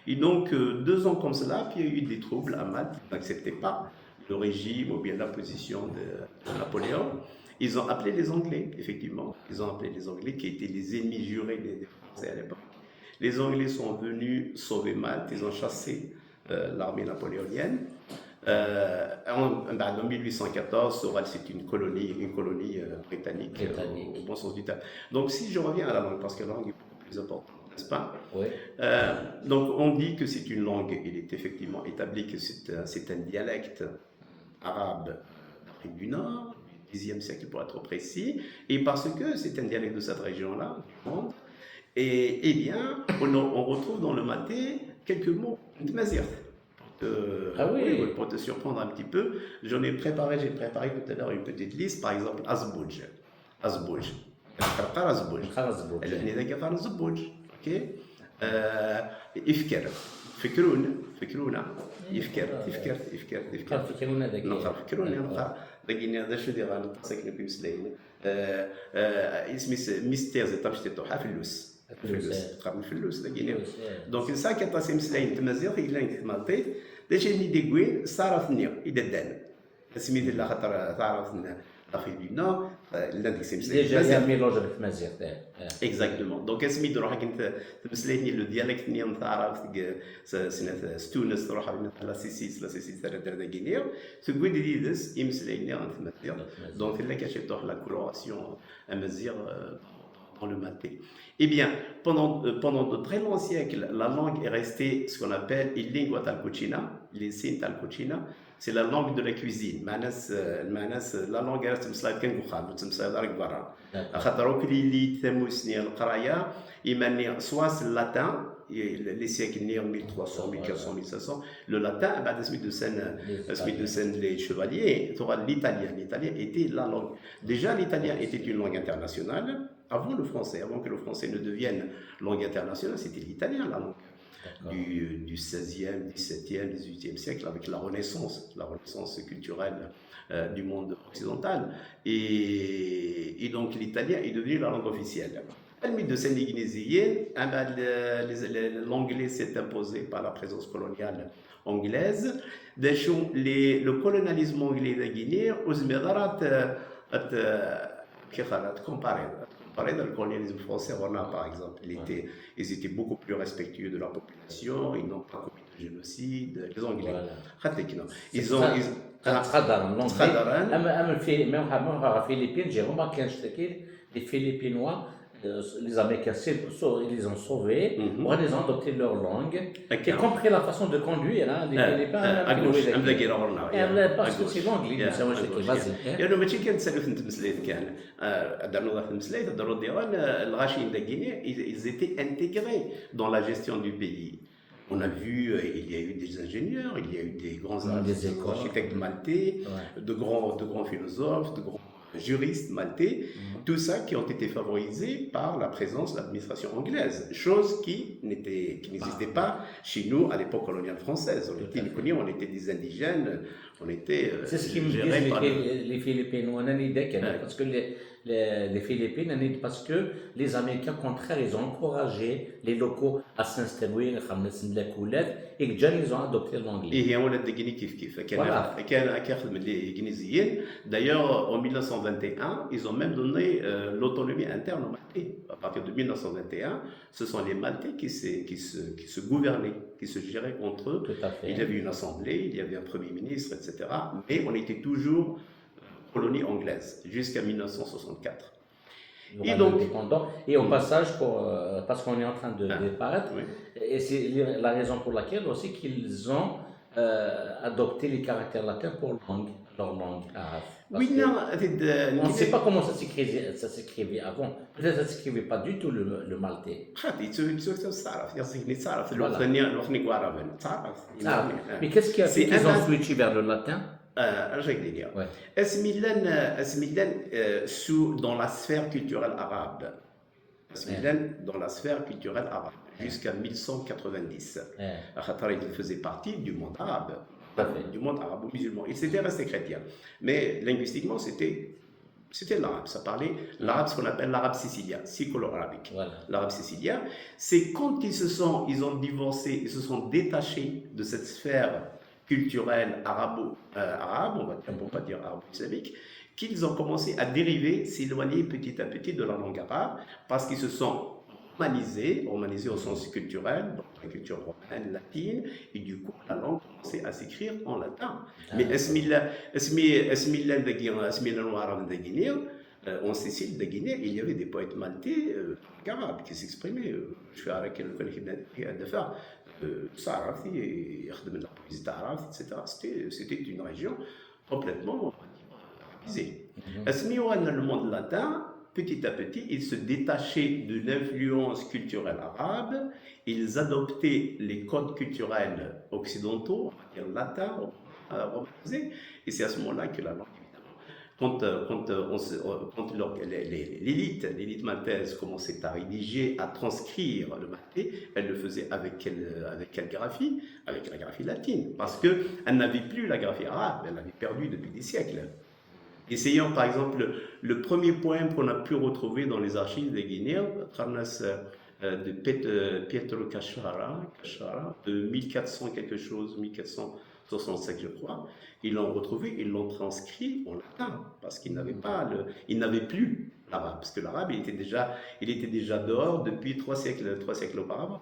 Et donc, euh, deux ans comme cela, puis il y a eu des troubles à Malte, ils n'acceptaient pas le régime ou bien la position de, de Napoléon. Ils ont appelé les Anglais, effectivement. Ils ont appelé les Anglais qui étaient les ennemis jurés des, des Français à l'époque. Les Anglais sont venus sauver Malte, ils ont chassé euh, l'armée napoléonienne. Euh, en, en, en mille huit cent quatorze, Sorel, c'est une colonie, une colonie euh, britannique, britannique. Euh, au, au bon sens du terme. Donc, si je reviens à la langue, parce que la langue est beaucoup plus importante, n'est-ce pas ? Oui. Euh, donc, on dit que c'est une langue, il est effectivement établi que c'est un dialecte arabe d'Afrique du Nord, du dixième siècle pour être précis, et parce que c'est un dialecte de cette région-là, du monde, et eh bien, on, on retrouve dans le maltais quelques mots de mazir. Euh, ah oui. Oui, oui, pour te surprendre un petit peu, j'en ai préparé, j'ai préparé tout à l'heure une petite liste, par exemple, azbouj. Azbouj. Azbouj. Azbouj. Ok. Ifker. Fikrun. Fikruna. Ifker. Ifker. Ifker. Ifker. Fikruna dagi. Fikruna. Dagi d acu diɣen aṭas akken akk imeslayen. Isem-is mystère, c'est tamectiṭuḥa, fellus. Fellus. Qqaren fellus dagi. Donc, ça, aṭas imeslayen n tmaziɣt yellan deg tmalṭit, d acu i d-yewwin s taɛrabt-nni i d-ddan. Asmi tella xaṭer taɛrabt n l'Afrique du Nord, llan deg-s imeslayen. Déjà, il y a un mélange avec tmaziɣt. Exactement. Donc, asmi d-ruḥ akken tmeslayt-nni, le dialecte-nni n taɛrabt deg snat s Tunes, truḥ la Sicile, la Sicile terra-d ar dagi-nni, tewwi-d yid-s imeslayen-nni n tmaziɣt. Donc, tella kan ciṭuḥ la coloration amaziɣ dans le maltais. Eh bien, pendant, euh, pendant de très longs siècles, la langue est restée ce qu'on appelle il lingua tal cucina, il sin tal cucina, c'est la langue de la cuisine. Meɛna-s, meɛna-s, la langue ara tettmeslayeḍ kan deg uxxam, ur tettmeslayeḍ ara deg berra. Axaṭer akk lili tamusni leqraya, iman-nni soit le latin, les siècles-nni mille trois cents, mille quatre cents, mille cinq cents, le latin, بعد asmi d-usan, asmi d-usan les chevaliers, tuɣal l'italien. L'italien était la langue. Déjà, l'italien était une langue internationale. Avant le français, avant que le français ne devienne langue internationale, c'était l'italien, la langue du, du seizième, dix-septième, dix-huitième siècle, avec la Renaissance, la Renaissance culturelle euh, du monde occidental. Et, et donc l'italien est devenu la langue officielle. Almi d-usan Ingliziyen, l'anglais s'est imposé par la présence coloniale anglaise. D acu, le colonialisme anglais dagi-nni, ur zmireḍ ara ad comparer. Comparer le colonialisme français, on a, par exemple, il était, ils étaient beaucoup plus respectueux de leur population, ils n'ont pas commis de génocide, les Anglais. Ils ont, ils, ttqadaren l'anglais. Am, am, ma ɣer Philippines, j'ai remarqué un truc, les Philippinois, euh, les Américains, ils les ont sauvés, pour les adopter leur langue, y compris la façon de conduire, hein, les Philippins. À gauche, am dagi ɣur-neɣ. Parce que c'est l'anglais, c'est vrai, c'est vas-y. Yerna mačči kan d taluft n tmeslayt kan. Ad d-rnuḍ ɣef tmeslayt, ad d-rnuḍ diɣen, lɣaci n dagi-nni, ils étaient intégrés dans la gestion du pays. On a vu, euh, il y a eu des ingénieurs, il y a eu des grands architectes maltais, de grands, de grands philosophes, de grands juristes maltais, tout ça qui ont été favorisés par la présence de l'administration anglaise, chose qui n'était, qui n'existait pas chez nous à l'époque coloniale française. On était, on était des indigènes, on était, euh, C'est ce qui me disent les, les Philippines, parce que les, les, les Philippines, parce que les Américains, au contraire, ils ont encouragé les locaux à s'installer, à la coulette, et que ils ont adopté l'anglais. Ihi, ula d degni kif kif. Akken Voilà. akken akken xedmen les Igniziyen. D'ailleurs, en mille neuf cent vingt et un, ils ont même donné euh, l'autonomie interne aux Maltais. À partir de mille neuf cent vingt et un, ce sont les Maltais qui se, qui se, qui se gouvernaient, qui se géraient entre eux. Tout à fait. Il y avait une assemblée, il y avait un premier ministre, et cetera. Mais on était toujours euh, colonie anglaise jusqu'à mille neuf cent soixante-quatre. Nous Et avons donc- indépendants. Et au Mm. Passage, pour, euh, parce qu'on est en train de Ah, disparaître, oui. et c'est la raison pour laquelle aussi qu'ils ont euh, adopté les caractères latins pour langue, leur langue arabe. Parce Oui, que non, c'est de- on ne sait pas comment ça s'écrivait, ça s'écrivait avant. Peut-être ça s'écrivait pas du tout le, le maltais. Xaṭi, yettwakteb s taɛrabt, yettwakteb s taɛrabt. Voilà. Lweqt-nni, lweqt-nni n Waɛraben, d taɛrabt. Ah, mais qu'est-ce qui a C'est fait qu'ils ont un- switché vers le latin? Euh, je vais dire. Ouais. Asmi llan, euh, asmi llan, euh, sous, dans la sphère culturelle arabe. Asmi Ouais. llan dans la sphère culturelle arabe, jusqu'à mille cent quatre-vingt-dix. Eh, Axaṭer il faisait partie du monde arabe. Tout à fait. Du monde arabo-musulman. Ils étaient restés chrétiens. Mais linguistiquement, c'était, c'était l'arabe. Ça parlait l'arabe, ce qu'on appelle l'arabe sicilien, sicilo-arabique. Voilà. L'arabe sicilien, c'est quand ils se sont, ils ont divorcé, ils se sont détachés de cette sphère culturelle arabo, euh, arabe, on va dire, on peut pas dire arabo-islamique, qu'ils ont commencé à dériver, s'éloigner petit à petit de la langue arabe, parce qu'ils se sont romanisés, romanisés au sens culturel, donc la culture romaine, latine, et du coup, la langue commençait à s'écrire en latin. Mais asmi llan, asmi, asmi llan dagi, asmi llan Waɛraben dagi-nni, euh, en Sicile, dagi-nni, il y avait des poètes maltais, euh, arabes, qui s'exprimaient. Euh, je fais avec le, euh, ça, euh, la poésie arabe, et cetera. C'était, c'était une région complètement, on va dire, arabisée. Asmi uɣalen le monde latin, petit à petit, ils se détachaient de l'influence culturelle arabe, ils adoptaient les codes culturels occidentaux, on va dire latins, euh, romanisés, et c'est à ce moment-là que la langue, évidemment, quand, euh, quand, euh, on se- euh, quand leur- les- les- l'élite, l'élite maltaise commençait à rédiger, à transcrire le maltais, elle le faisait avec quelle, avec quelle graphie ? Avec la graphie latine, parce que elle n'avait plus la graphie arabe, elle l'avait perdue depuis des siècles. Essayons par exemple le, le premier poème qu'on a pu retrouver dans les archives de Guinée, Carnas euh, de Pet- euh, Pietro Cachara, Cachara, de mille quatre cents quelque chose, mille quatre cent soixante-cinq je crois. Ils l'ont retrouvé, ils l'ont transcrit en latin, parce qu'ils n'avaient pas le, ils n'avaient plus l'arabe, parce que l'arabe il était déjà, il était déjà dehors depuis trois siècles, trois siècles auparavant.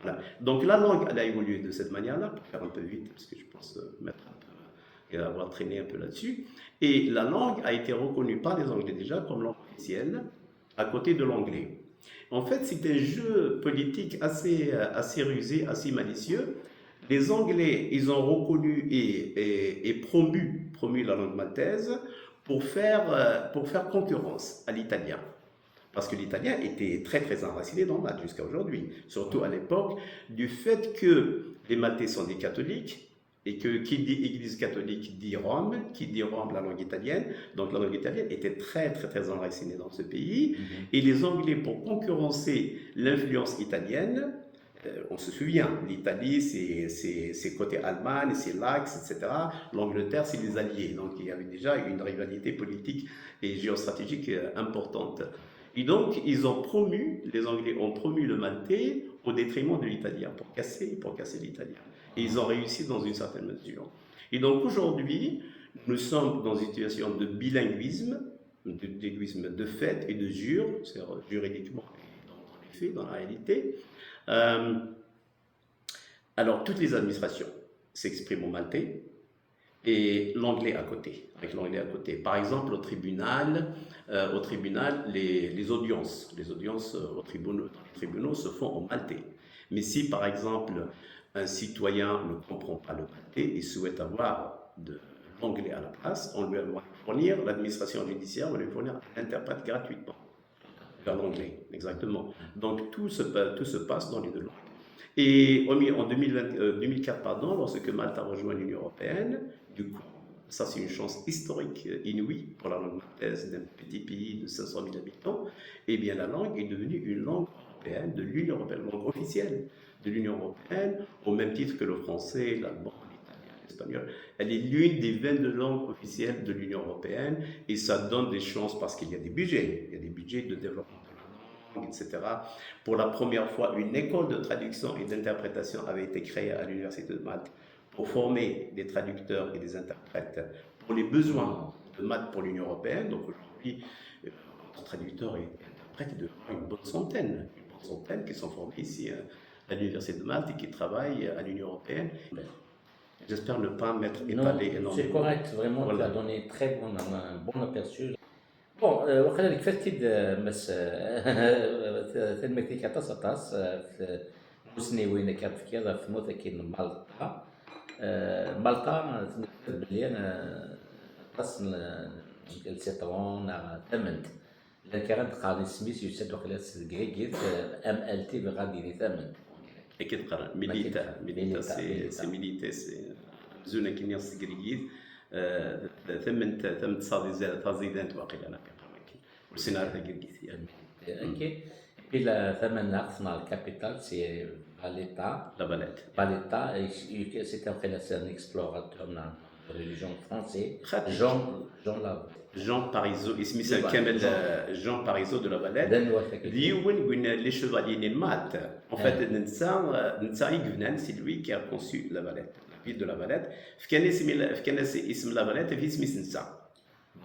Voilà. Donc la langue, elle a évolué de cette manière-là, pour faire un peu vite, parce que je pense euh, mettre un peu, et avoir traîné un peu là-dessus. Et la langue a été reconnue par les Anglais déjà comme langue officielle, à côté de l'anglais. En fait, c'est un jeu politique assez, euh, assez rusé, assez malicieux. Les Anglais, ils ont reconnu et, et- et promu, promu la langue maltaise pour faire, euh, pour faire concurrence à l'italien. Parce que l'italien était très, très enraciné dans Malte jusqu'à aujourd'hui, surtout à l'époque, du fait que les Maltais sont des catholiques, et que qui dit Église catholique dit Rome, qui dit Rome, la langue italienne. Donc la langue italienne était très, très, très enracinée dans ce pays. Et les Anglais, pour concurrencer l'influence italienne, euh, on se souvient, l'Italie, c'est c'est- c'est côté Allemagne, c'est l'Axe, et cetera. L'Angleterre, c'est les Alliés. Donc il y avait déjà une rivalité politique et géostratégique euh, importante. Et donc, ils ont promu, les Anglais ont promu le maltais au détriment de l'italien, pour casser, pour casser l'italien. Et ils ont réussi dans une certaine mesure. Et donc aujourd'hui, nous sommes dans une situation de bilinguisme, de bilinguisme de fait et de jure, c'est-à-dire juridiquement et dans, dans les faits, dans la réalité. Euh, alors, toutes les administrations s'expriment en maltais et l'anglais à côté, avec l'anglais à côté. Par exemple, au tribunal, euh, au tribunal, les, les audiences, les audiences euh, au tribunal, dans les tribunaux se font en maltais. Mais si, par exemple, un citoyen ne comprend pas le maltais et souhaite avoir de l'anglais à la place, on lui va fournir, l'administration judiciaire va lui fournir un interprète gratuitement vers l'anglais, exactement. Donc tout se, pa- tout se passe dans les deux langues. Et en, en deux mille vingt, euh, deux mille quatre, pardon, lorsque Malte a rejoint l'Union européenne, du coup, ça c'est une chance historique euh, inouïe pour la langue maltaise d'un petit pays de cinq cent mille habitants, eh bien la langue est devenue une langue européenne de l'Union européenne, langue officielle de l'Union européenne, au même titre que le français, l'allemand, l'italien, Espagnol. Elle est l'une des vingt-deux langues officielles de l'Union européenne et ça donne des chances parce qu'il y a des budgets. Il y a des budgets de développement de la langue, et cetera. Pour la première fois, une école de traduction et d'interprétation avait été créée à l'Université de Malte pour former des traducteurs et des interprètes pour les besoins de Malte pour l'Union européenne. Donc aujourd'hui, euh, entre traducteurs et interprètes, il y a une bonne centaine, une bonne centaine qui sont formés ici euh, à l'Université de Malte et qui travaillent à l'Union européenne. J'espère ne pas m'être étalé énormément. C'est correct, vraiment, tu as donné très bon, un bon aperçu. Bon, euh, waqila nekfa-t-id, euh, mas, euh, tanemmirt-ik aṭas, aṭas, euh, ɣef tmussniwin akka tefkiḍ ɣef tmurt-agi n Malṭa. Euh, Malṭa, tnekfed belli, euh, aṭas n, n lsitṛun neɣ tamment. Llan kra d-qqaren isem-is yusa-d waqila seg Grigit, euh, M L T, bɣiɣ ad d-yini tamment. Akken qqaren, milita, milita, c'est milita, c'est amzun akken i s-tegrigit, tamment, tamment taẓidant waqila neɣ qqaren akken. Ur ssineɣ ara tagrigit. Et puis la tamanaɣt neɣ la capitale, c'est Valletta. La Valette. Valletta, c'était waqila un explorateur, non, de religion français. Jean, Jean la Jean Parisot, isem-is kamel Jean Parisot de la Valette, d yiwen n les chevaliers n Malte. En fait, netta, netta i yebnan, c'est lui qui a conçu la Valette, la ville de la Valette. Fkan-as isem la Valette, ɣef isem-is netta.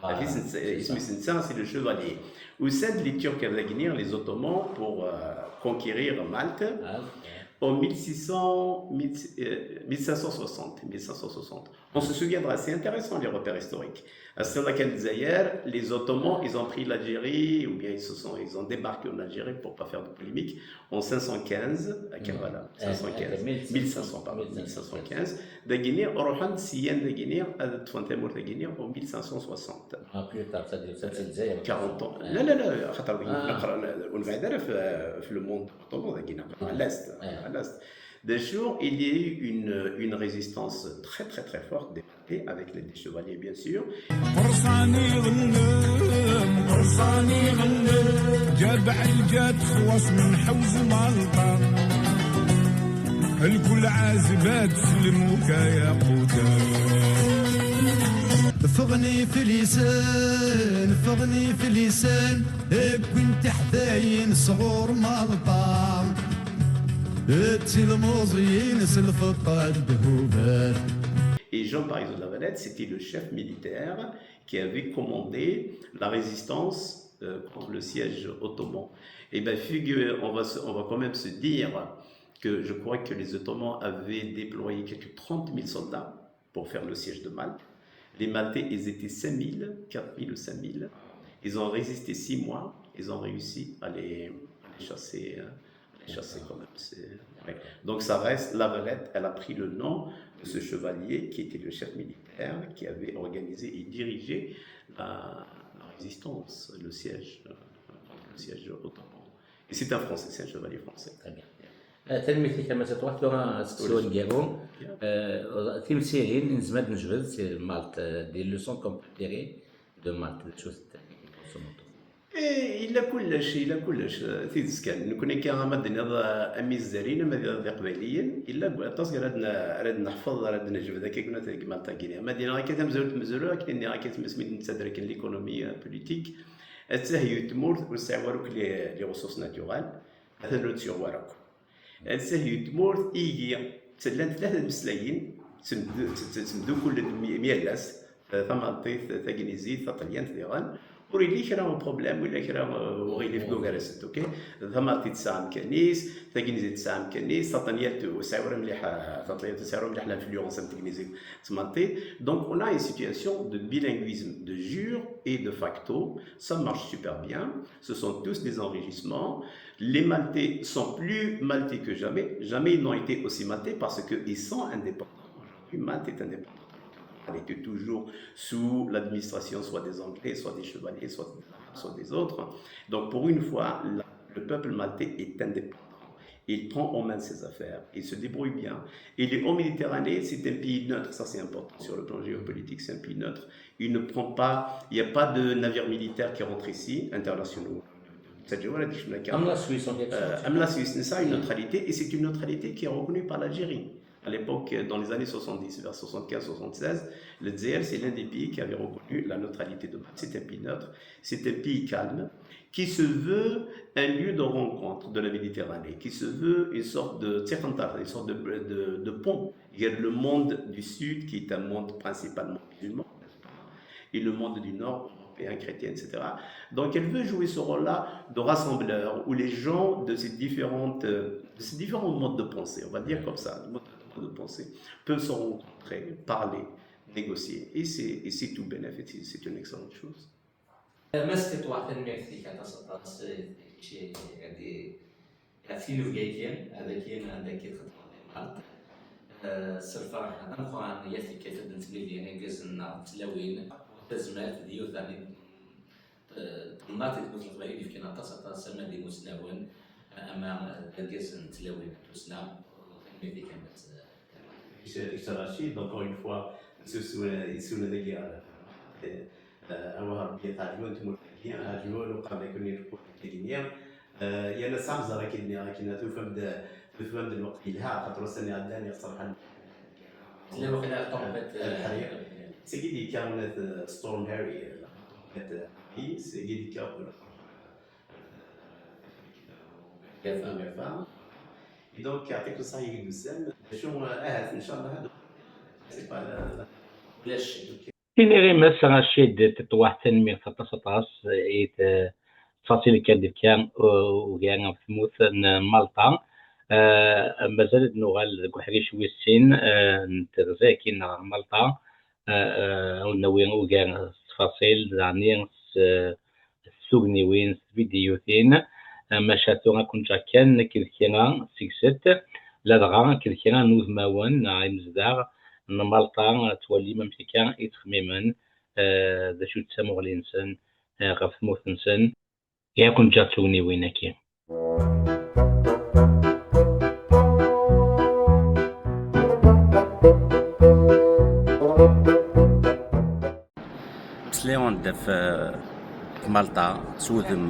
Isem-is netta, c'est le chevalier. Usan-d les Turcs ar dagini, les Ottomans, pour euh, conquérir Malte en mille six cents, mille, euh, mille cinq cent soixante, mille cinq cent soixante. On se souviendra, c'est intéressant les repères historiques. Ass-a kan Lezzayer, les Ottomans, ils ont pris l'Algérie, ou bien ils, se sont, ils ont débarqué en Algérie pour pas faire de polémique, en cinq cent quinze, à Kervala, cinq cent quinze, mille cinq cents, pardon, mille cinq cent quinze. Dagini, ruḥen syen dagini, ad ṭṭfen tamurt dagini, en mille cinq cent soixante. Ah, plus tard, c'est-à-dire, c'est Lezzayer. quarante ans. لا لا لا خاطر وين نقرا ونبعد على في le monde ottoman داكينا à l'est, à l'est. D'ailleurs, il y a eu une, une résistance très très très forte des Maltais avec les, des chevaliers bien sûr. قرصان يغنم، قرصان يغنم، جاب علقات خواص من حوز مالطا. الكل عازبات سلموك يا قوتان. فغني في لسان، فغني في لسان، كنت حذاين صغور مالطا. تلموزين سلفقة دهوبات. Et Jean Parisot de la Valette, c'était le chef militaire qui avait commandé la résistance euh, contre le siège ottoman. Et bien, figure, on va, on va quand même se dire que je crois que les Ottomans avaient déployé quelques trente mille soldats pour faire le siège de Malte. Les Maltais, ils étaient cinq mille, quatre mille ou cinq mille. Ils ont résisté six mois. Ils ont réussi à les, à les chasser, euh, à les chasser quand même. Donc ça reste, la Valette, elle a pris le nom de ce chevalier qui était le chef militaire, qui avait organisé et dirigé la, la résistance, le siège, euh, le siège ottoman. Et c'est un Français, c'est un chevalier français. Très bien. Tanemmirt-ik a Mass Ṭwaḥ. Tura asteqsi aneggaru. Timsirin i nezmer ad nejbed si Malte, des leçons qu'on peut tirer de Malte, d acu-tent? Yella kullec, yella kullec, tidet kan. Nekkni akka, ma d-tiniḍ am Izzarin, ama d Iqbayliyen, yella aṭas ara d-neḥfeḍ, ara d-nejbed akka deg Malte-agi. Ma d-iniɣ akka tamezwarut n Mezrur, akken i nniɣ akka asmi d-nettader akken l'économie politique, attah yiwet tmurt ur tesɛi ara akk les ressources naturelles, atan ur tesɛi ara akk. Ad sahyu tmurt igi tsellant tlata tmeslayin, ttemdukkulent mi-, mi-, mi-, yal ass, eh, tamalṭit, tagnizit, taṭalyant diɣen, ur yelli kra uproblem, ur yelli kra, eh, uɣilif deg ugar-asent, ok? Tamalṭit tesɛa amkan-is, tagnizit tesɛa amkan-is, taṭalyant ur tesɛi ara mliḥ, eh, taṭalyant ur tesɛi ara mliḥ l'influence am tegnizit d tmalṭit. Donc, on a une situation de bilinguisme de jure et de facto. Ça marche super bien. Ce sont tous des enrichissements. Les Maltais sont plus Maltais que jamais. Jamais ils n'ont été aussi Maltais parce qu'ils sont indépendants. Aujourd'hui, Malte est indépendant. Elle était toujours sous l'administration soit des Anglais, soit des chevaliers, soit, soit des autres. Donc pour une fois, la, le peuple maltais est indépendant. Il prend en main ses affaires, il se débrouille bien. Il est en Méditerranée, c'est un pays neutre, ça c'est important sur le plan géopolitique, c'est un pays neutre. Il ne prend pas, il n'y a pas de navire militaire qui rentre ici, internationaux. C'est-à-dire, voilà, des choses comme ça. Comme la Suisse, en quelque sorte. Euh, comme la Suisse, c'est ça, une neutralité, et c'est une neutralité qui est reconnue par l'Algérie. À l'époque, dans les années soixante-dix, vers soixante-quinze soixante-seize, le Dzaïr, c'est l'un des pays qui avait reconnu la neutralité de Malte. C'est un pays neutre, c'est un pays calme, qui se veut un lieu de rencontre de la Méditerranée, qui se veut une sorte de, une sorte de, de, de pont vers le monde du Sud, qui est un monde principalement musulman, n'est-ce pas, et le monde du Nord, européen, chrétien, et cetera. Donc elle veut jouer ce rôle-là de rassembleur, où les gens de ces différentes, euh, de ces différents modes de pensée, on va dire comme ça, de modes de pensée, peuvent se rencontrer, parler, négocier. Et c'est, et c'est tout bénéf, c'est une excellente chose. Mass Tatoua, tanemmirt-ik aṭas aṭas, ɣef tinubga-agi, ad aki txedmeḍ di Malte. S lferḥ ameqqran yal tikkelt ad nettemlili irgazen-nneɣ d tlawin, tazmert d yiwet daɣen n temnaḍt i tmurt n Leqbayel yefkan aṭas aṭas ama d imusnawen ama d irgazen n tlawin n tussna. Tanemmirt-ik a Mass. Dr Rachid, encore une fois, yessunen dagi ɣer Awah Rebbi, teɛǧeb-awen tmurt-agi, ɛǧeb-awen uqerday-nni n tmurt-agi-nni. Yerna tesɛam zzheṛ akken nniɣ akken tufam-d tufam-d lweqt yelha, axaṭer ussan iɛeddan iṣerḥen. Tella waqila tempête. Lḥerri. Sagi d-yekka unat Storm Harry, tempête Harry, sagi d-yekka ugafa. Et donc, yeɛṭik ṣṣeḥ i d-tussam. D acu, ahat, ncallah, ad ulac. Iniɣ i Mass Rachid Teṭwaḥ tanemmirt aṭas aṭas i tfaṣil kan d-ifka ugar ɣef tmurt n Malṭa. Mazal ad nuɣal deg uḥric wis sin n terza-agi ɣer Malṭa, ad nawi ugar s tfaṣil daɣen s s tugniwin, s tvidyutin, maca tura ad ken-ǧǧeɣ kan akked kra seg-sent, ladɣa akked kra n wudmawen neɣ imezdaɣ n Malṭa, ad twalim amek akka i ttxemmimen, d acu d tamuɣli-nsen ɣef tmurt-nsen. Ad ken-ǧǧeɣ d tugniwin-agi. Meslayen-d ɣef Malṭa s wudem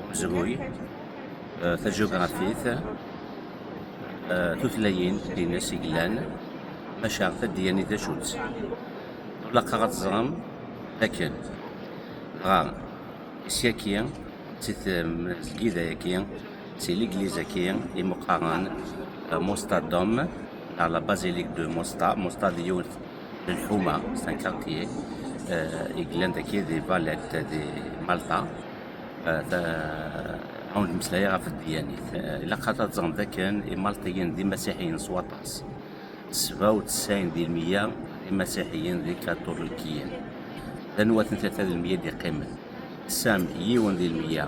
umezruy, tajugrafit, tutlayin-ines i yellan, maca tadyanit d acu-tt? Ilaq-aɣ ad teẓrem dakken dɣa syaki si tmezgida-agi, si l'église-agi i meqqaren Mosta Dome, neɣ la basilique de Mosta. Mosta d yiwet n lḥuma, c'est un quartier i yellan dagi di Valette di Malta. Awen-d-meslayeɣ ɣef ddyanit. Ilaq ad teẓrem dakken Imalṭiyen d imasiḥiyen s waṭas. Sebɛa u tesɛin di lmeyya d imasiḥiyen d ikatulikiyen. D anwa-ten tlata di lmeyya i d-iqqimen? Tesɛam yiwen di lmeyya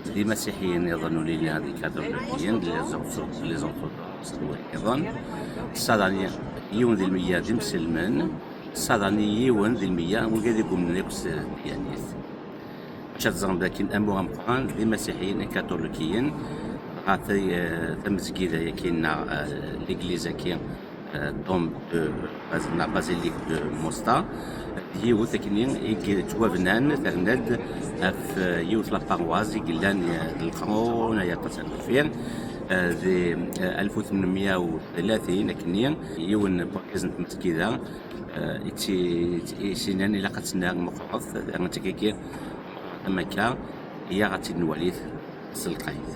d imasiḥiyen iḍen ur nelli d ikatulikiyen, d les orthodoxes d wayeḍ. Tesɛa daɣen yiwen di lmeyya d imselmen. Tesɛa daɣen yiwen di lmeyya wigad i yumnen akk s ddyanit. Maca teẓrem dakken amur ameqqran d imasiḥiyen ikatulikiyen, dɣa tamezgida-agi neɣ l'église-agi Dome de, neɣ basilique de Mosta, d yiwet akkenni i yettwabnan, terna-d ɣef yiwet la paroisse i yellan d leqrun ay aṭas ar deffir, di alef u tmenmeyya u tlatin akkenni, yiwen n urgaz n tmezgida i tt-, i tt-, i s-yennan ilaq ad tt-nerr meqqret, am akka, iyyaɣ ad tt-id-nwali s lqayed.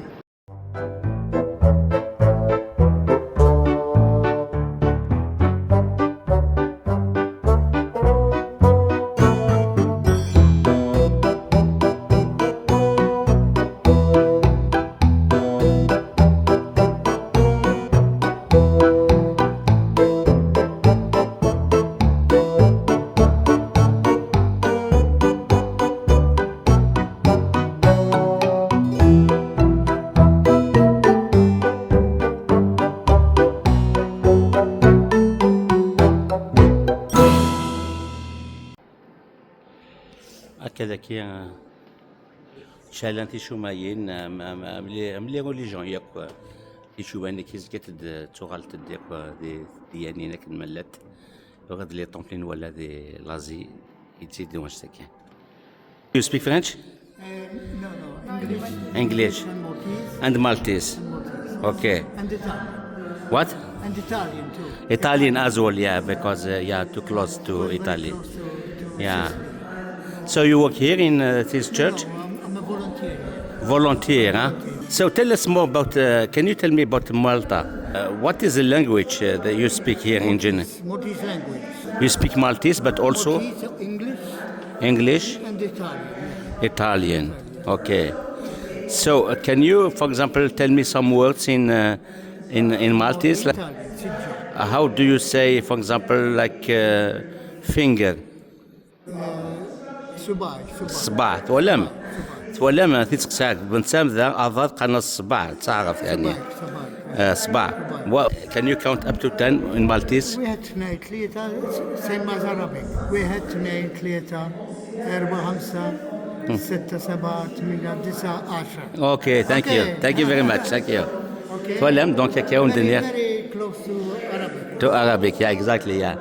Akka daki, ččalan ticumayin, am, am, am les, am les religions yakk, ticumayin-agi zgant-d, ttuɣalent-d yakk di tedyanin akken ma llant. Ɣer d les temples wala di l'Asie, yettili wanect-agi. You speak French? Uh, no, no, English. English. And Maltese. And Maltese. And Maltese. Okay. And Italian. What? And Italian too. Italian as well, yeah, because uh, yeah, too close to Very Italy. Close to, to Yeah. Sicily. So you work here in uh, this church? No, I'm, I'm a volunteer. Volunteer, huh? So tell us more about. Uh, can you tell me about Malta? Uh, what is the language uh, that you speak here in Geneva? Maltese language. You speak Maltese, but also Maltese, English, English, and Italian. Italian. Okay. So uh, can you, for example, tell me some words in uh, in in Maltese? Like, Italian, sì, già. uh, how do you say, for example, like uh, finger? Subai, subai. Ṣṣbeɛ, twalam? Twalam, tiseqsa, bntam da, aḍad, qana ṣṣbeɛ, taɛrabt, yani. Subai, subai. Uh, ṣṣbeɛ. What, can you count up to ten in Maltese? We had tnejn tlieta, same as Arabic. We had tnejn tlieta, erba, ħamsa, sitta, seba, tminja, disa, għaxra. Okay, thank you. Okay. Thank you very much. Thank you. Okay. Twalam, donc, akka i Very, wen-d-nniɣ. Very close to Arabic. To Arabic, yeah, exactly, yeah.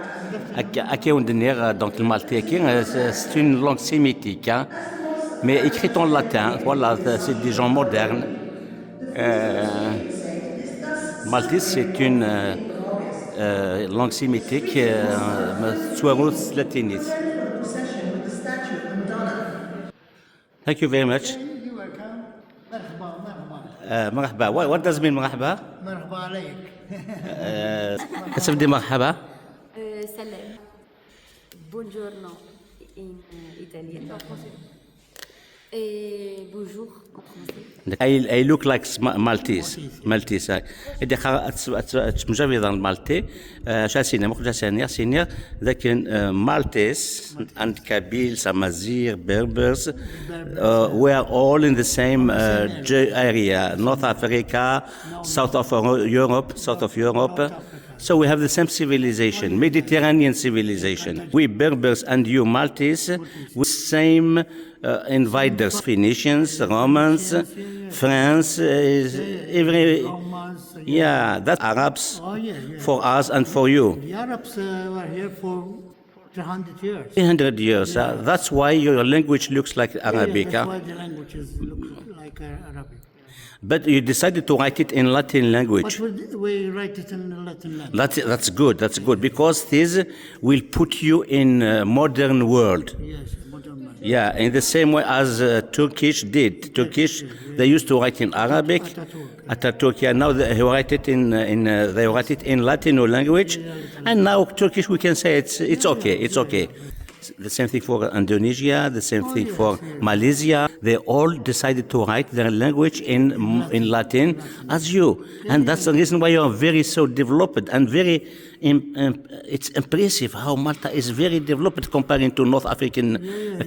Akka akka i wen-d-nniɣ, euh, donc, le maltais, euh, c'est c'est une langue sémitique, hein, mais écrite en latin. Voilà, c'est des gens modernes. Euh, Maltese, c'est une euh, euh, langue sémitique, euh, tettwaru s latinit. Thank you very much. You welcome. مرحبا، مرحبا. Uh, مرحبا. What, what does mean مرحبا? مرحبا عليك. Uh, اسف دي مرحبا. Euh, salam. Buongiorno in eh, italiano. E bonjour en français. I, I look like Sma- Maltese. Maltese. هاي. إذا خا- أتس- أتس- أتمجرد عن Maltais. آه، شا سينيا، مخرج سينيا، سينيا. لكن آه، Maltese and Kabyles, Amazigh, Berbers, uh, we are all in the same uh, ge- area, North Africa, south of Europe, south of Europe. So we have the same civilization, Mediterranean civilization. We Berbers and you Maltese, we same uh, invaders, Phoenicians, Romans, France, uh, every, yeah, that's Arabs Oh, yeah, yeah. For us and for you. The Arabs uh, were here for three hundred years. Three hundred years. Uh, that's why your language looks like Arabic. Yeah, Huh? That's why the languages look like uh, Arabic. But you decided to write it in Latin language. But we, we write it in Latin language. That's, that's good. That's good because this will put you in a modern world. Yes, modern language. Yeah, in the same way as uh, Turkish did. Turkish, they used to write in Arabic. Ataturk. Ataturk. Yeah, now they write it in uh, in uh, they write it in Latino language, and now Turkish we can say it's it's okay. It's okay. The same thing for Indonesia, the same thing for Malaysia. They all decided to write their language in in Latin as you, and that's the reason why you are very so developed and very. Im, im, it's impressive how Malta is very developed comparing to North African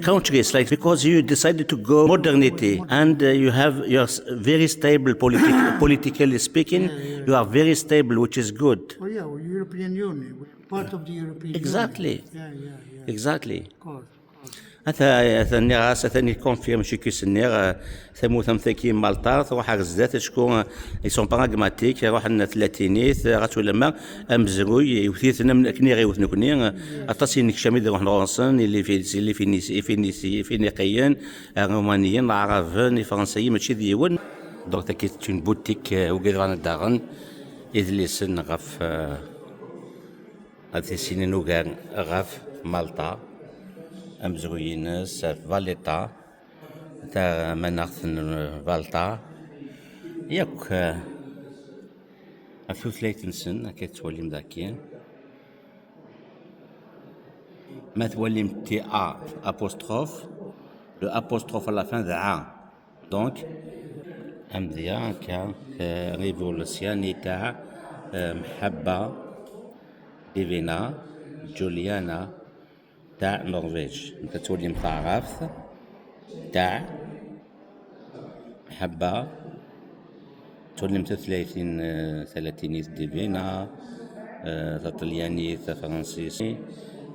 countries, like because you decided to go modernity and uh, you have you're s- very stable politic, politically speaking. You are very stable, which is good. Oh, yeah, well, European Union. We're part of the European Exactly. Union. Yeah, yeah, yeah. Exactly. Of course. Ata ata nniɣ-as atan ikonfirm cikus nniɣ, eh, tamurt am tagi n Malta truḥ ar zdat acku, eh, ils sont pragmatiques, ruḥen tlatinit, eh, ɣas ulamma amezruy iwet-iten am akken i ɣ-iwet nekni, eh, aṭas i nekcam i d-iruḥen ɣur-sen, i Lifi- i Lifinis- i Finis- i Finiqiyen, Irumaniyen, Iɛraben, Ifransiyen, mačči d yiwen. Donc tagi c'est une boutique, eh, wigad bɣan ad d-aɣen idlisen ɣef, eh, ad tissinin ugar ɣef Malta, amezruy-ines, ɣef Valletta, tamanaɣt n Valletta, yakk, eh, ɣef tutlayt-nsen akka tettwalim daki. Ma twalim T A apostrophe, le apostrophe à la fin d A. Donc, amedya akka, eh, révolution تاع, eh, محبة divina, Juliana, تاع Norvège. انت تولي متعرف تاع محبة، تولي متثلاثين، eh, ثلاثينيت divina, eh, تطليانيت فرنسيسي،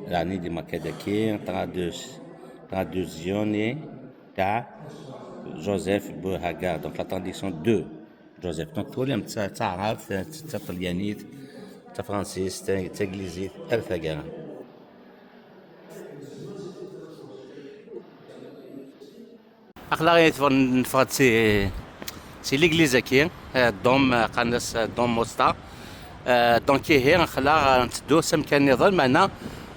يعني ديما كذاكي، traduce- traduzione تاع Joseph Beauregard, donc la traduction de Joseph. Donc تولي متعرف تطليانيت، تفرنسيس، تانجليزيت، الفقرة. Aql-aɣ neffeɣ-d si, si l'église-agi, eh, Dom, eh, qqaren-as, eh, Dom Mosta. Euh, donc ihi aql-aɣ nteddu s amkan nniḍen, meɛna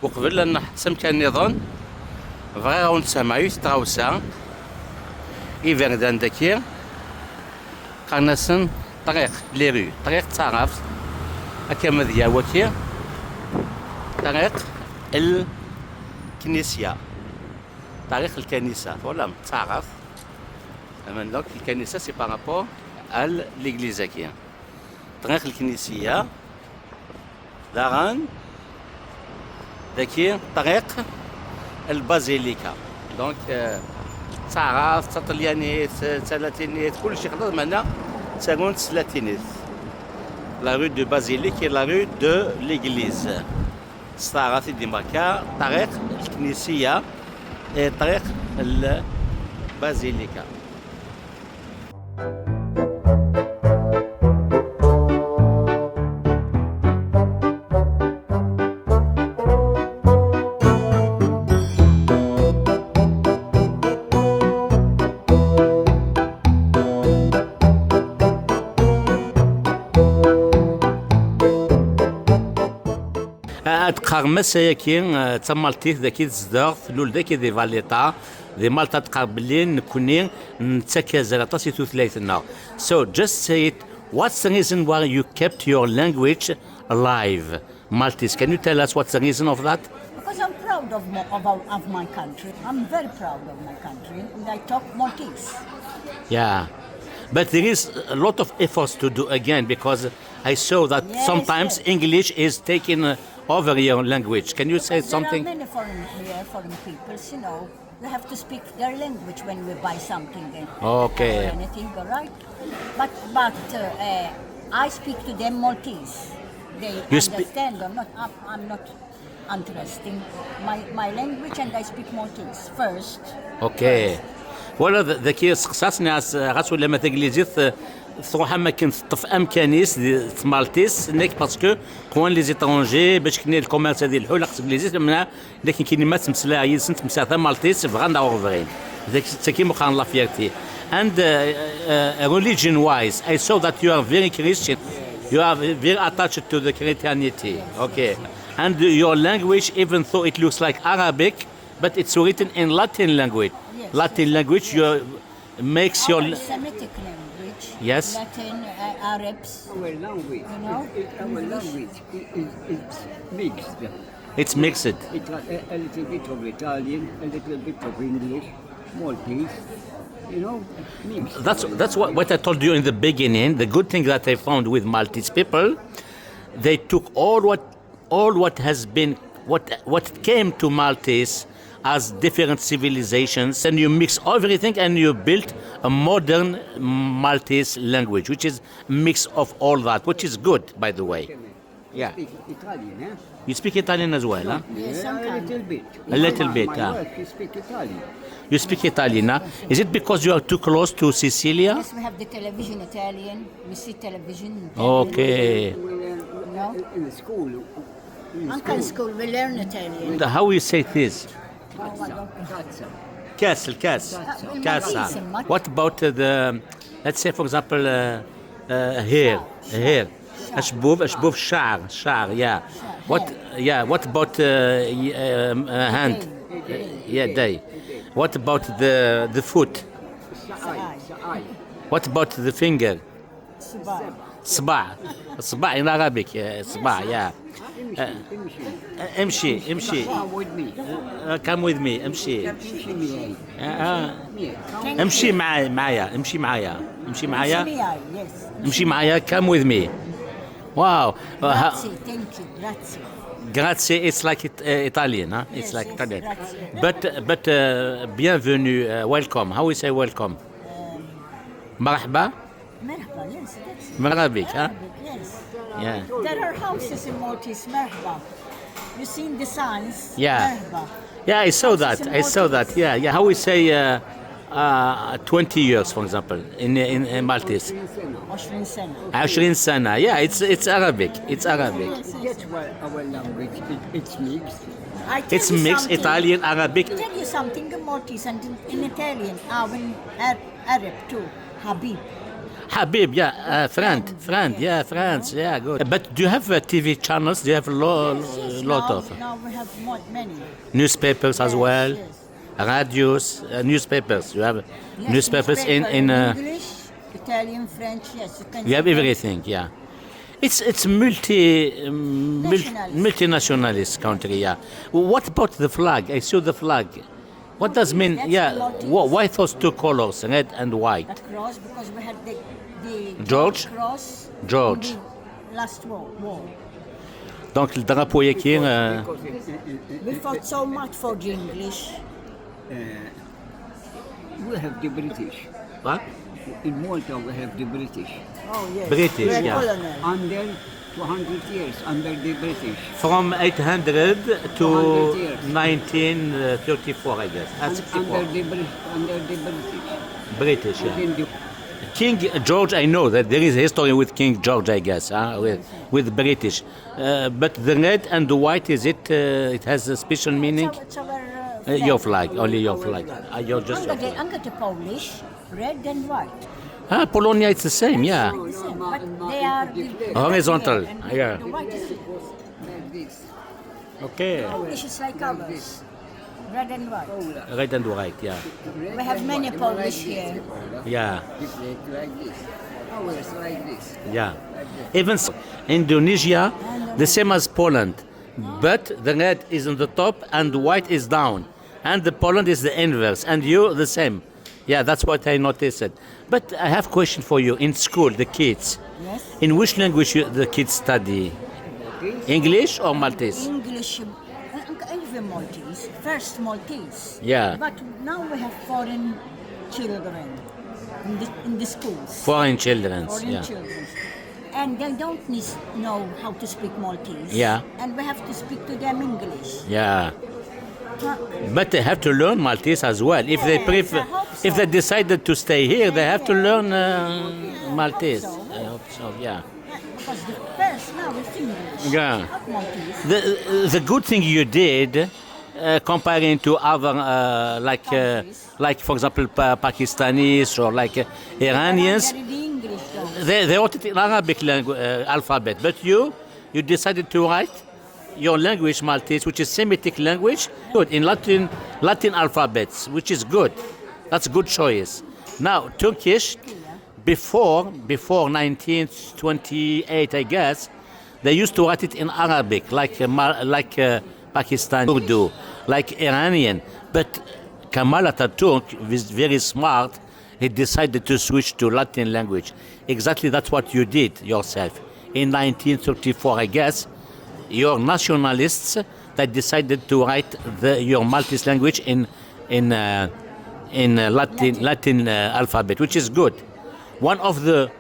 uqbel ad nruḥ s amkan nniḍen, bɣiɣ ad wen-d-sfehmeɣ yiwet n tɣawsa. Iberdan daki qqaren-asen ṭṭriq, les rues, ṭṭriq d taɛrabt, akka ma d-yar waki, ṭṭriq lknisya, ṭṭriq lkanisa, twalamt, d taɛrabt. Aman, donc, lkanisa, c'est par rapport à l'église-agi. Ṭṭriq lknisya, daɣen daki ṭṭriq lbazilika. Donc, euh, d taɛrabt, d taṭelyanit, d talatinit, kullec yexleḍ, meɛna ttarun-t s latinit. La rue de Basilique et la rue de l'Église. S taɛrabt i d-yemmarka ṭṭriq lknisya, eh, ṭṭriq lbazilika. Ad qqaren Massa-agi, eh, d tamaltit dagi tzedɣ, tlul dagi di Valletta, di Malta, ad qqar belli nekkni nettak azal aṭas i tutlayt-nneɣ. So, just say it, what's the reason why you kept your language alive, Maltese? Can you tell us what's the reason of that? Because I'm proud of, mo- of, our, of my country. I'm very proud of my country. And I talk Maltese. Yeah. But there is a lot of efforts to do again, because I saw that Yes, sometimes yes. English is taking, uh, over your language. Can you say Because there are something? Many foreign, here, foreign peoples, you know, we have to speak their language when we buy something, eh, Okay. Or anything, all right? But, but uh, uh, I speak to them Maltese. They You spe- understand or not, I'm, I'm not interesting. My, my language and I speak Maltese first. Okay. Wala d- daki seqsasni-as, ɣas ulamma taglizit, eh, tṛuḥ am akken teṭṭef amkan-is di tmaltist, nekk parce que qwan les étrangers bac kni lkumerṣ ad ilḥu laqs taglizit, meɛna nekk kini ma ttmeslaɣ yid-sen ttmeslaɣ tamaltist, bɣan neɣ ur bɣin. Dak- Tagi meqqar la fierté. And uh, uh, religion wise, I saw that you are very Christian. You are very attached to the Christianity. Okay. And your language, even though it looks like Arabic, but it's written in Latin language. Yes. Latin language, you makes your Our Semitic language. Yes. Latin, uh, Arabs. Our language. You know? It, it, our English. Language is, is, is mixed. It's mixed. It, a, a little bit of Italian, a little bit of English, Maltese. You know, mixed. That's that's what, what I told you in the beginning. The good thing that I found with Maltese people, they took all what all what has been what what came to Maltese as different civilizations, and you mix everything and you build a modern Maltese language, which is a mix of all that, which is good, by the way. Yeah. Speak Italian, eh? You speak Italian as well, huh? Yes, a little bit. A little bit, my, my wife, she speak Italian. You speak Italian, huh? Is it because you are too close to Sicilia? Yes, we have the television Italian. We see television. Okay. We learn, no? In the school. In Anche in school we learn Italian. The, how you say this? Cazza. Cazza. Castle, cas. Cazza. What about uh, the, let's say, for example, uh, uh, hair? Hair. Ashbub, ashbub, sha'r, sha'r, yeah. What, yeah, what about uh, y- um, uh, hand? Uh, yeah, day. What about the the foot? What about the finger? Sba. Sba in Arabic, uh, sba, yeah. Uh, امشي، امشي. Come with me. Uh, come with me, امشي. Uh, uh, امشي معايا، معايا، امشي معايا، امشي معايا. Yes. امشي معايا, come with me. Wow. Uh, ha- Grazie, thank you, grazie. Grazie, it's like it, uh, Italian, huh? It's Yes, like yes, Italian. Grazie. But, but uh, bienvenue, uh, welcome. How we say welcome? مرحبا. مرحبا, yes, that's it. Arabic, huh? Arabic, yes. Yeah. There are houses in Maltese, مرحبا. You see in the signs, Yeah. مرحبا. Yeah, I saw that. I saw that. Yeah, yeah. How we say uh, uh, twenty years, for example, in in, in Maltese? عشرين سنة. عشرين سنة. Yeah, it's it's Arabic. It's Arabic. Yes, yes. That's why our language it, it's mixed. I tell It's you mixed, something. Italian, Arabic. I tell you something in Maltese and in, in Italian, uh, in Ar- Arab too. Habib. Habib, yeah, uh, friend, friend, yeah, friends, yeah, good. But do you have uh, T V channels? Do you have a lo- Yes, lot now, of now we have more, many. Newspapers as Yes, well? Yes. Radios, uh, newspapers. You have Yes, newspapers in in uh, English, Italian, French. Yes, you can. You have See everything, yeah. It's it's multi um, mul- Nationalist. Multinationalist country, yeah. What about the flag? I saw the flag. What does mean? That's Yeah. the Maltese. Wh- why those two colors, red and white? Across because we had the, the George? Cross. George. In the last war. war. Donc le drapeau ici. Euh, We fought so much for the English. We have the British. What? In Malta, we have the British. Oh yes. British, We're yeah. Colonel. Under two hundred years, under the British. From eight hundred to Hundred years. nineteen thirty-four, I guess. Ah, Un- sixty-four. Under the Brit- under the British. British, yeah. Then the King George, I know that there is history with King George, I guess, huh? with, with British. Uh, but the red and the white, is it? Uh, it has a special meaning. It's our, it's our, uh, Uh, your flag, only your flag. Uh, you're just your Under the, flag. Under the Polish, red and white. Ah, Polonia, it's the same, yeah. It's the same, but they are the, Horizontal, and yeah. The white is like this. Okay. Polish is like ours, red and white. Red and white, yeah. We have many Polish here. Yeah. Different like this. Ours like this. Yeah. Even s- Indonesia, the same as Poland, but the red is on the top and the white is down, and the Poland is the inverse, and you the same. Yeah, that's what I noticed. But I have a question for you. In school, the kids, Yes. In which language you, the kids study? English or Maltese? English, uh, even Maltese. First Maltese. Yeah. But now we have foreign children in the, in the schools. Foreign children. Foreign Yeah. Children. And they don't need, know how to speak Maltese. Yeah. And we have to speak to them English. Yeah. Huh? But they have to learn Maltese as well. If they Yes, prefer, I hope if they so. Decided to stay here, they have to learn uh, Yeah, I hope Maltese. So. I hope so. Yeah. Because the first now is English. Yeah. Not Maltese. The the good thing you did, uh, comparing to other uh, like uh, Countries. Like for example pa- Pakistanis or like uh, Iranians, They read the English though. they they wrote it in Arabic language uh, alphabet, but you you decided to write your language Maltese, which is Semitic language, good in Latin Latin alphabets, which is good. That's a good choice. Now Turkish, before before nineteen twenty-eight, I guess, they used to write it in Arabic, like uh, Mar- like uh, Pakistan Urdu, like Iranian. But Kemal Ataturk was very smart. He decided to switch to Latin language. Exactly, that's what you did yourself in nineteen thirty-four, I guess. Your nationalists, they decided to write the, your Maltese language in in uh, in uh, Latin Latin uh, alphabet, which is good. One of the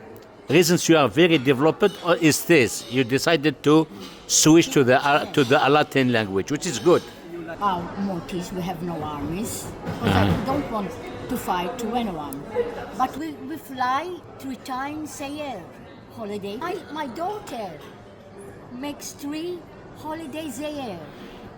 reasons you are very developed uh, is this: you decided to switch to the uh, to the Latin language, which is good. Our Maltese, we have no armies. Because I don't want to fight to anyone. But we, we fly three times a year. Holiday. My, my daughter makes three holidays a year.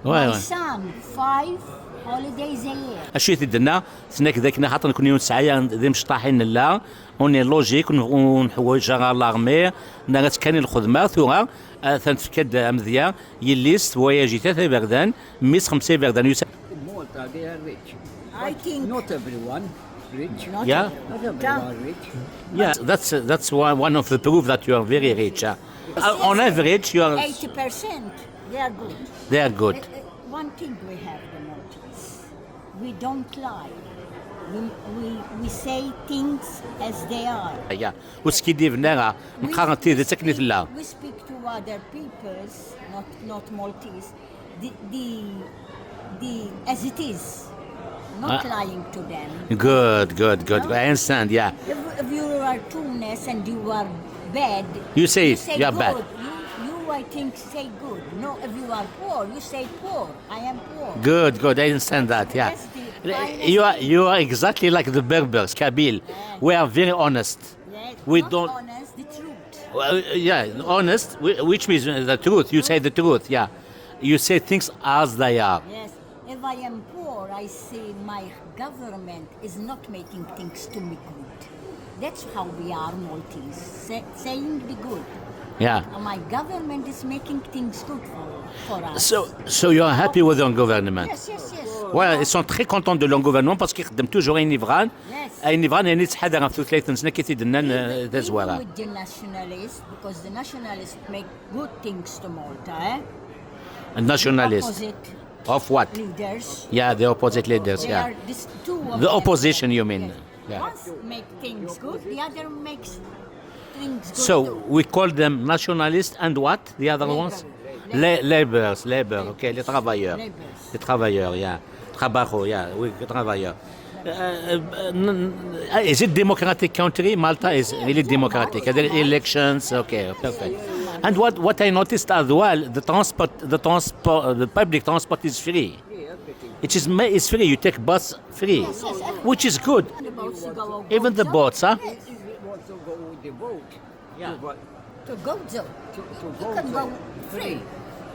Ouais, My ouais. Son, five holidays a year. Acu i t-id-tenna? Tenna-k d akken xaṭer nekni ur nesɛi d imecṭaḥin nella, on est logique, ur neḥwaǧ ara l'armée, nerra-tt kan i lxedma, tura atan tefka-d amedya, yelli-s twayaji tlata iberdan, mmi-s xemsa iberdan, yusa. In Malta, they are rich. I think Not everyone rich. Not Yeah. Not everyone rich. Yeah, that's that's one one of the proof that you are very rich. Uh, on average, you are eighty percent, they are good. They are good. Uh, uh, One thing we have the Maltese. We don't lie. We, we, we say things as they are. Yeah. Ur skiddiben ara, neqqar tidet akken i tella. We speak to other peoples, not, not Maltese, the, the, the, as it is, not Uh, lying to them. Good, good, good. No? I understand, yeah. If, if you are too nice and you are bad, You say you it, say you are good. Bad. You, you, I think, say good. No, if you are poor, you say poor. I am poor. Good, good. I understand that, yeah. That's the kind of You are thing. You are exactly like the Berbers, Kabyle. We are very honest. Yes, We not don't- Honest, the truth. Well, yeah, honest, whi- which means uh, the truth. You say the truth, yeah. You say things as they are. Yes. If I am poor, I say my government is not making things to me good. That's how we are Maltese. Say, saying the good. Yeah. My government is making things good for, for us. So, so you are happy with your government? Yes, yes, yes. Voilà, ils sont très contents de leur gouvernement parce qu'ils خدم toujours ayen i bɣan. Yes. Ayen i bɣan, ayen i ttḥadaren ɣef tutlayt-nsen, akka i t-id-nnan, euh, d azwara. Even with the nationalists, because the nationalists make good things to Malta, eh? Nationalist. Opposite Of what? Leaders. Yeah, the opposite leaders, They yeah. Are these two of The them. Opposition, you mean? Yes. Yeah. Once make things good, the other makes things good So too. We call them nationalists and what? The other ones? La- laborers, labor, okay, les travailleurs. Laborers. Les travailleurs, yeah. Trabajo, yeah, oui, travailleurs. Uh, uh, n- n- is it democratic country? Malta is really democratic. There are elections, okay, perfect. And what, what I noticed as well, the transport, the transport, the public transport is free. It is ma- it's free. You take bus free, which is good. The boats to go Even the Gozo. Boats, huh? If you want to go with the boat, Yeah. to what? To Gozo. To, to You go can to go free.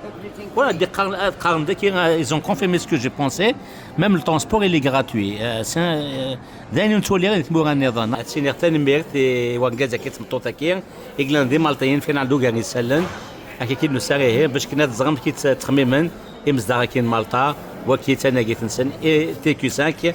Everything. Voilà, des car- euh, car- des qui, euh, ils ont confirmé ce que je pensais. Même le transport, il est gratuit. Euh, c'est un, euh, d ayen ur nettwali ara di tmura nniḍen. Ad s-iniɣ tanemmirt i wergaz-agi d tmeṭṭut-agi i yellan d imalṭiyen, fkan-aɣ-d ugar n yisallen. Akka i nusa ihi bac kan ad ẓreɣ amek i tt- ttxemmimen imezdaɣ-agi n Malṭa, wagi d tanagit-nsen, i T Q cinq.